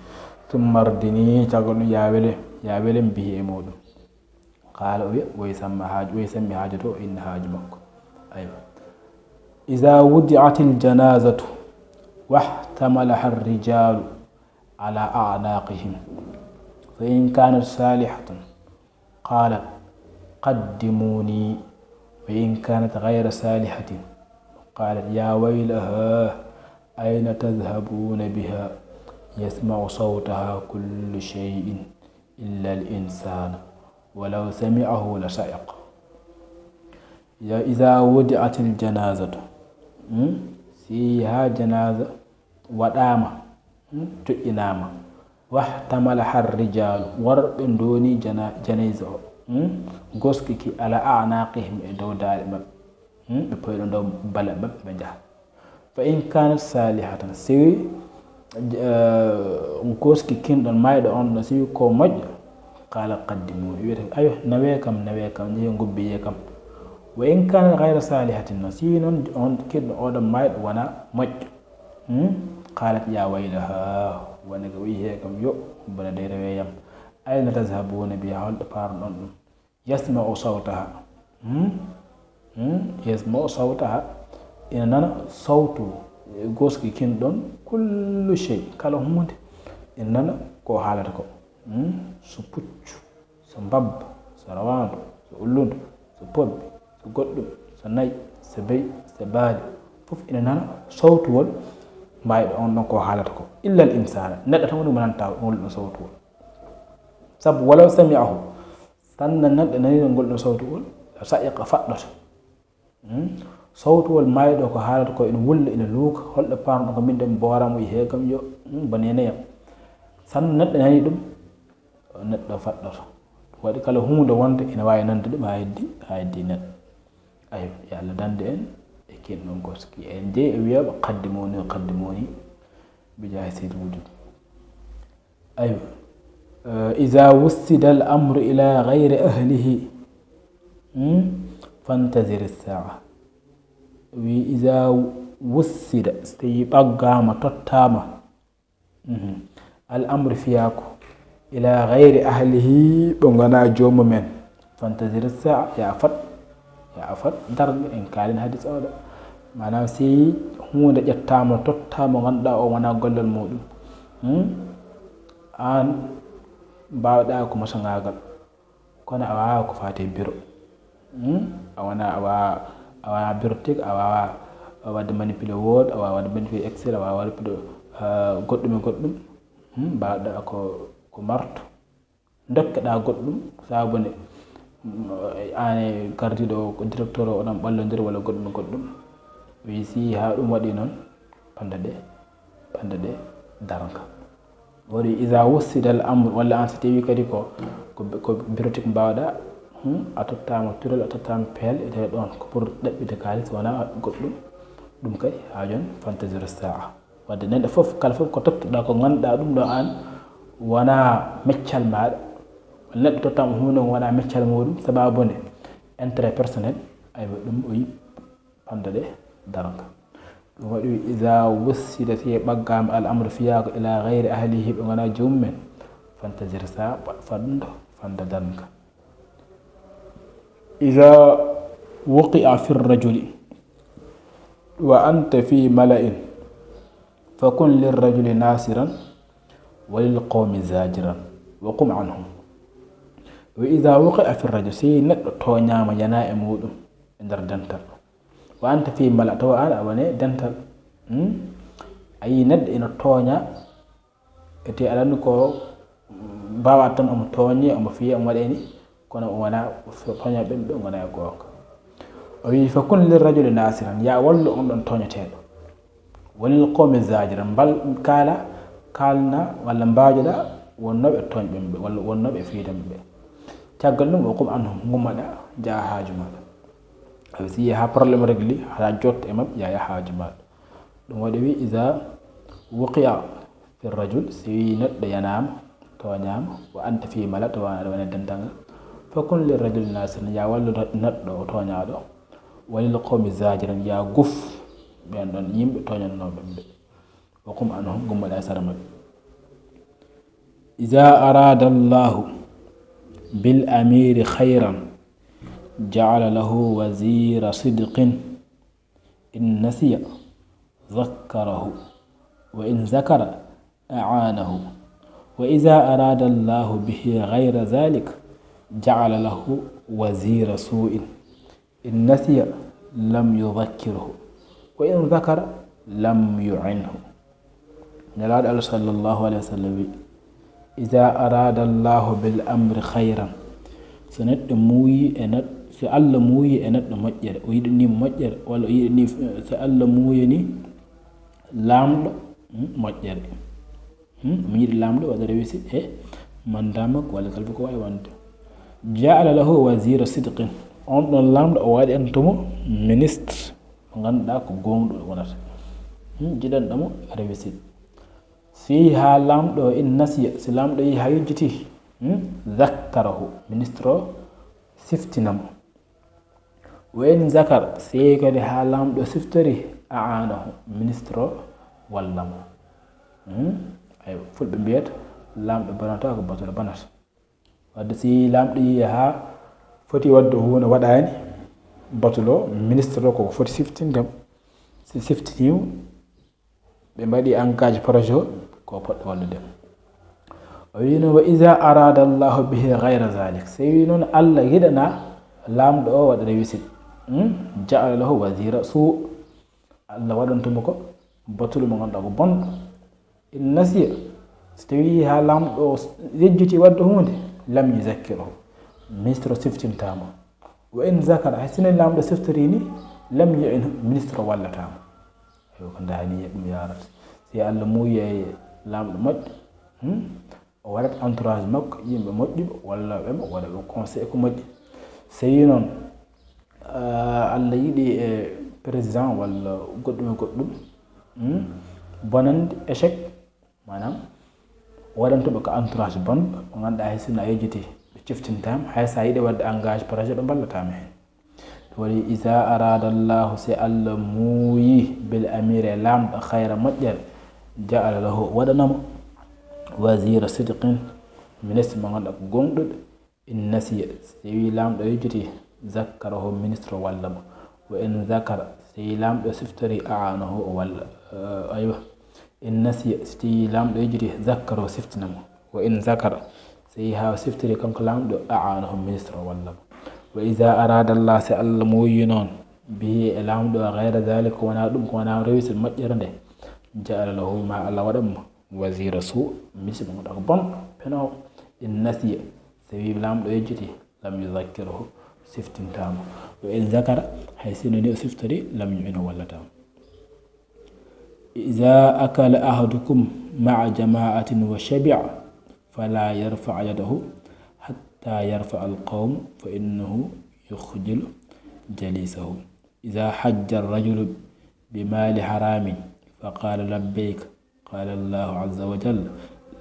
Summa ardini, caggal ɗum ya wele, ya welem bihi, e muɗum. Qaala, o wiya, woy samma haaju, woy sammi haajoto, o inna haaju makko. Aywa. Iza wudi'atil janazatu wahtamalaha ar-rijalu ala a'naqihim, fa in kanat salihatan, qalat, qaddimuni, wa in kanat ghayra salihatin, qalat, ya waylaha, ayna tadhhabuna biha, yasma'u sawtaha kullu shay'in illa al-insan, walaw sami'ahu la sa'iq. Ya, iza wudi'atil janazatu, hmm? Si haa janaza waɗaama, hmm, joƴƴinaama. Wahtamalaha ar-rijalu, worɓe ndooni jana-, janayza o, hmm, goski ki, ala a'naqihim, e dow daaɗe maɓɓe, hmm, ɓe poyɗo dow bale maɓɓe, ɓe njaha. Fa in kanat salihatan, si, eh, goski kin ɗon, mayɗo on ɗon, si ko moƴƴo, qala qaddimu, wiyata, ayo, nawe kam, nawe kam, jehe ngobbiye kam. Wa in kanat ghayra salihatin, no si noon on kiɗɗo oɗon mayɗo wona moƴƴo. Hmm? Qalat ya waylaha, wona ko wiyi he kam, yo, bone dey rewe yam. Ayna tazhabuna biha, holɗo paruɗon ɗum? Yasma'u sawtaha. Hmm? Hmm? Yasma'u sawtaha. Ina nana sawtu goski kin ɗon, kullu shay, kala huunde. Ina nana ko haalata ko. Hmm? So puccu, so mbabba, so rawaandu, so ullundu, so pobbi, so goɗɗum, so nayi, so beyi, so baali, fof ina nana sawtuwol, mbaayɗo on ɗon ko haalata ko. Illa al insana, neɗɗo tan woni mo nanata ngol ɗon sawtuwol. Sabu walaw sami'ahu, tan no neɗɗo nani ngol ɗon sawtuwol, sa'iqa, faɗɗoto. Hmm? Sawtuwol maayɗo ko haalata ko ina wulla, ina luuka, holɗo paamɗo ko min de mi booraamo e heegam yo, hmm, baneeneyam. Tan no neɗɗo nani ɗum, neɗɗo faɗɗoto. Waɗi kala huunde wonde ina waawi nande ɗum haa heddi, haa heddi neɗɗo. Ayo, yo Allah dande en e ken ɗon ko ski en de e wiya qaddimuni, qaddimuni bi jaahi sayyid wujud. Ayo, eh, iza wussida al amru ila ghayri ahlihi, hmm, fantazir as-sa'a. Wi iza wussida, so tawi ɓaggama, tottama, mhm, al amru fiyaaku, ila ghayri ahlihi, ɓe ngona joomumen, fantazir saa, ya fat, ya fat darnga, en kaalin hadis oɗo. Maanaam si huunde ƴettaama, tottaama, ngannduɗaa o wonaa gollal muɗum, hmm? Aan mbaawɗaa ko mosagaagal. Kono a waawaa ko faati e biro. Hmm? A wonaa, a waawaa, a wonaa bureautique, a waawaa waɗde manipulé Word, a waawaa waɗde manipulé Excel, a waawaa waɗde, ah, goɗɗum e goɗɗum. Hmm? Mbaawɗaa ko, ko marto. Ndokkeɗaa goɗɗum, sabu ne, mm, aan e gardiiɗo o, ko directeur o, oɗon ɓallondira walla goɗɗum e goɗɗum. Wi si haa ɗum waɗi noon, panda ɗe, panda ɗe darnga. Waɗi iza wussida al amru, walla aan si tawi kadi ko, ko, ko bureautique mbaawɗaa, hmm, a tottaama turel, a tottaama peel, e tawi ɗoon ko pour ɗaɓɓude kaalis, wonaa goɗɗum, ɗum kadi haa jooni fantazir saa. Wadde neɗɗo fof, kala fof ko tottuɗaa ko ngannduɗaa ɗum ɗo aan wonaa meccal maaɗa, walla neɗɗo tottaama huunde ngo wonaa meccal muɗum, sababu nde intérêt personnel, aywa ɗum o yi panda ɗe darnga. Ɗum waɗi iza wussida, si ɓaggaama al amru fiyaaku ila ghayri ahlihi, ɓe ngonaa joomum en, fantazir saa, faddo, fanda darnga. Iza wuqi'a fi rajuli wa anta fi mala'in, fakun lirrajuli nasiran wa lil qawmi zajiran wa qum anhum. Wa iza wuqi'a fi rajuli, si neɗɗo tooñaama, yanaa e muɗum e nder dental, wa anta fi mala, tawa aan a woni e dental, hmm? A yii neɗɗo ina tooña, ete aɗa anndi ko mbaawaa tan omo tooñe, omo fiye, omo waɗe ni, kono o wonaa, tooña ɓen ɓe ngonaa e goonga. O wi, fakun lirrajuli nasiran, ya wallu on ɗon tooñeteeɗo. Wa lil qawmi zajiran, mbal, kaala, kaalna, walla mbaajoɗa wonnooɓe tooñ ɓen ɓe, walla wonnooɓe fiidam ɓe. Caggal ɗum, wa qum anhum, ngummaɗa, njaha haaju maaɗa. Awi si yehi haa problème régli, haa jooɗto e maɓɓe, yaa, yaa haaju maaɗa. Ɗum waɗi wi, iza wuqi'a fi rajul, si neɗɗo yanaama, tooñaama, wa anta fi mala, tawa aɗa woni e dental ngal, fakun lirrajuli nasiran, ya wallu neɗɗo o tooñaaɗo, wa lil qawmi zajiran, ya guf ɓen ɗon yimɓe tooñannooɓe ɓe, wa qum anhum, ngummaɗa e sara maɓɓe. Iza arada Allahu bil amiri khayran, ja'ala lahu wazira sidqin, in nasiya, zakkarahu, wa in zakara, a'anahu. Wa iza arada Allahu bihi ghayra zalik, ja'ala lahu wazira su'in, in nasiya, lam yuzakkirhu, wa in zakara, lam yu'inhu. Nelaaɗo Allah sallallahu alayhi wa sallam wi, iza arada Allahu bil amri khayran, so neɗɗo muuyi e neɗɗo, so Allah muuyi e neɗɗo moƴƴere, o yiɗani mo moƴƴere, walla o yiɗani, so Allah muuyani laamɗo, hmm, moƴƴere, hmm, mi yiɗi laamɗo waɗa réussite e mandat makko walla kala ko waawi wonde, ja'ala lahu wazira sidqin, on ɗon laamɗo o waɗanto mo ministre mo ngannduɗaa ko gooŋɗo wonata, hmm, jiɗanɗo mo réussite. Si yehi haa laamɗo, in nasiya, si laamɗo yehi haa yejjiti, hmm, zakkarahu, ministre o siftina mo. Wa in zakar, si yehi kadi haa laamɗo siftori, a'anahu, ministre o walla mo. Hmm? Aywa, fulɓe mbiyata, laamɗo bonata ko batolo bonata. Wadde si laamɗo yehi haa foti waɗde huunde waɗaani, batolo, ministre o koko foti siftinde mo. Si siftiniima, ɓe mbaɗi engagé projet o, ko poɗɗo wallude mo. O wiino, wa iza arada Allahu bihi ghayra zalik, so wi noon Allah yiɗana laamɗo o waɗa réussite, hmm? Ja'ala lahu wazira su, Allah waɗanto mo ko Batulu mo ngannduɗaa ko bonɗo. In nasiya, so tawii haa laamɗo o yejjiti waɗde huunde, lam yuzakkirhu, ministre o siftintaa mo. Wa in zakara, hay sinno laamɗo siftorii ni, lam yu'inhu, ministre o wallataa mo. Eyo, ko ndaani e ɗum yaarata. Si Allah muuyi e laamɗo moƴƴo, hmm? O waɗat entourage makko, yimɓe moƴƴuɓe, walla ɓe mo waɗa ɓe conseil ko moƴƴi. So yii noon, ah, Allah yiɗi e président walla goɗɗum e goɗɗum, hmm? Bonande, échec, maanaam, o waɗanto ɓe ko entourage bonɗo, ɓe ngannduɗaa hay sinno a yejjiti, ɓe ciftintaama, hay so a yiɗi waɗde engage projet, ɓe mballataama heen. Ɗum waɗi, iza arada Allahu, si Allah muuyi, bil amiri, e laamɗo, khayra, moƴƴere, ja'ala lahu, waɗana mo, wazira sidqin, ministre mo ngannduɗaa ko gooŋɗuɗo. In nasiya, si tawii laamɗo yejjiti, zakkarahu, ministre o walla mo. Wa in zakara, si tawii laamɗo siftori, a'anahu, o walla, eh, aywa. In nasiya, si tawii laamɗo yejjiti, zakkarahu, siftina mo. Wa in zakara, si tawii haa o siftori kanko laamɗo, a'anahu, ministre o walla mo. Wa iza arada Allah, si Allah muuyi noon, bihi, e laamɗo o, ghayra dhalik, ko wonaa ɗum, ko wonaa rewise moƴƴere nde, ja'ala lahu, ma Allah waɗan mo, wazira su, ministre mo ngannduɗaa ko bonɗo, penoowo. In nasiya, so tawii laamɗo yejjiti, lam yuzakkirhu, siftintaa mo. Wa in zakara, hay sinno ni o siftori, lam yu'inhu, wallataa mo. Iza akala ahadukum ma'a jama'atin wa shabi'a, fala yarfa' yadahu hatta yarfa' al-qawm, fa innahu yukhjilu jalisahu. Iza hajja ar-rajulu bi mali haramin, fa qala labbayk, qala Allahu azza wa jalla,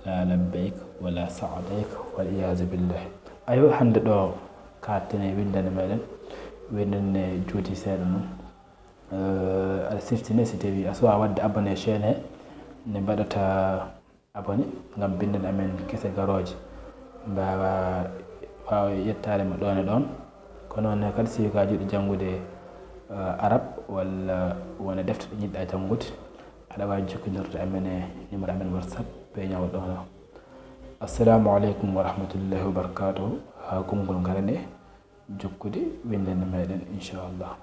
la labbayk wa la sa'dayk, wal iyazu billah. Aywa, hannde ɗo kaaɗten e winndannde meɗen, winndannde juuti seeɗa noon. Eh, aɗa siftine si tawii a suwaa waɗde abonné chaîne he, nde mbaɗata abonné ngam binndannde amen kese garooje mbaawa, waawa yettaade mo ɗoon e ɗoon. Ko noon ne kadi, si ko a jiɗɗo janngude, eh, arab walla won e defte ɗe njiɗɗaa janngude, aɗa waawi jokkondirde amen e numéro amen WhatsApp, peeñoowo ɗoon o. Assalamu aleykum wa rahmatullahi wa barakatuhu. Haa konngol ngaran e jokkude winndannde meɗen, inchallah.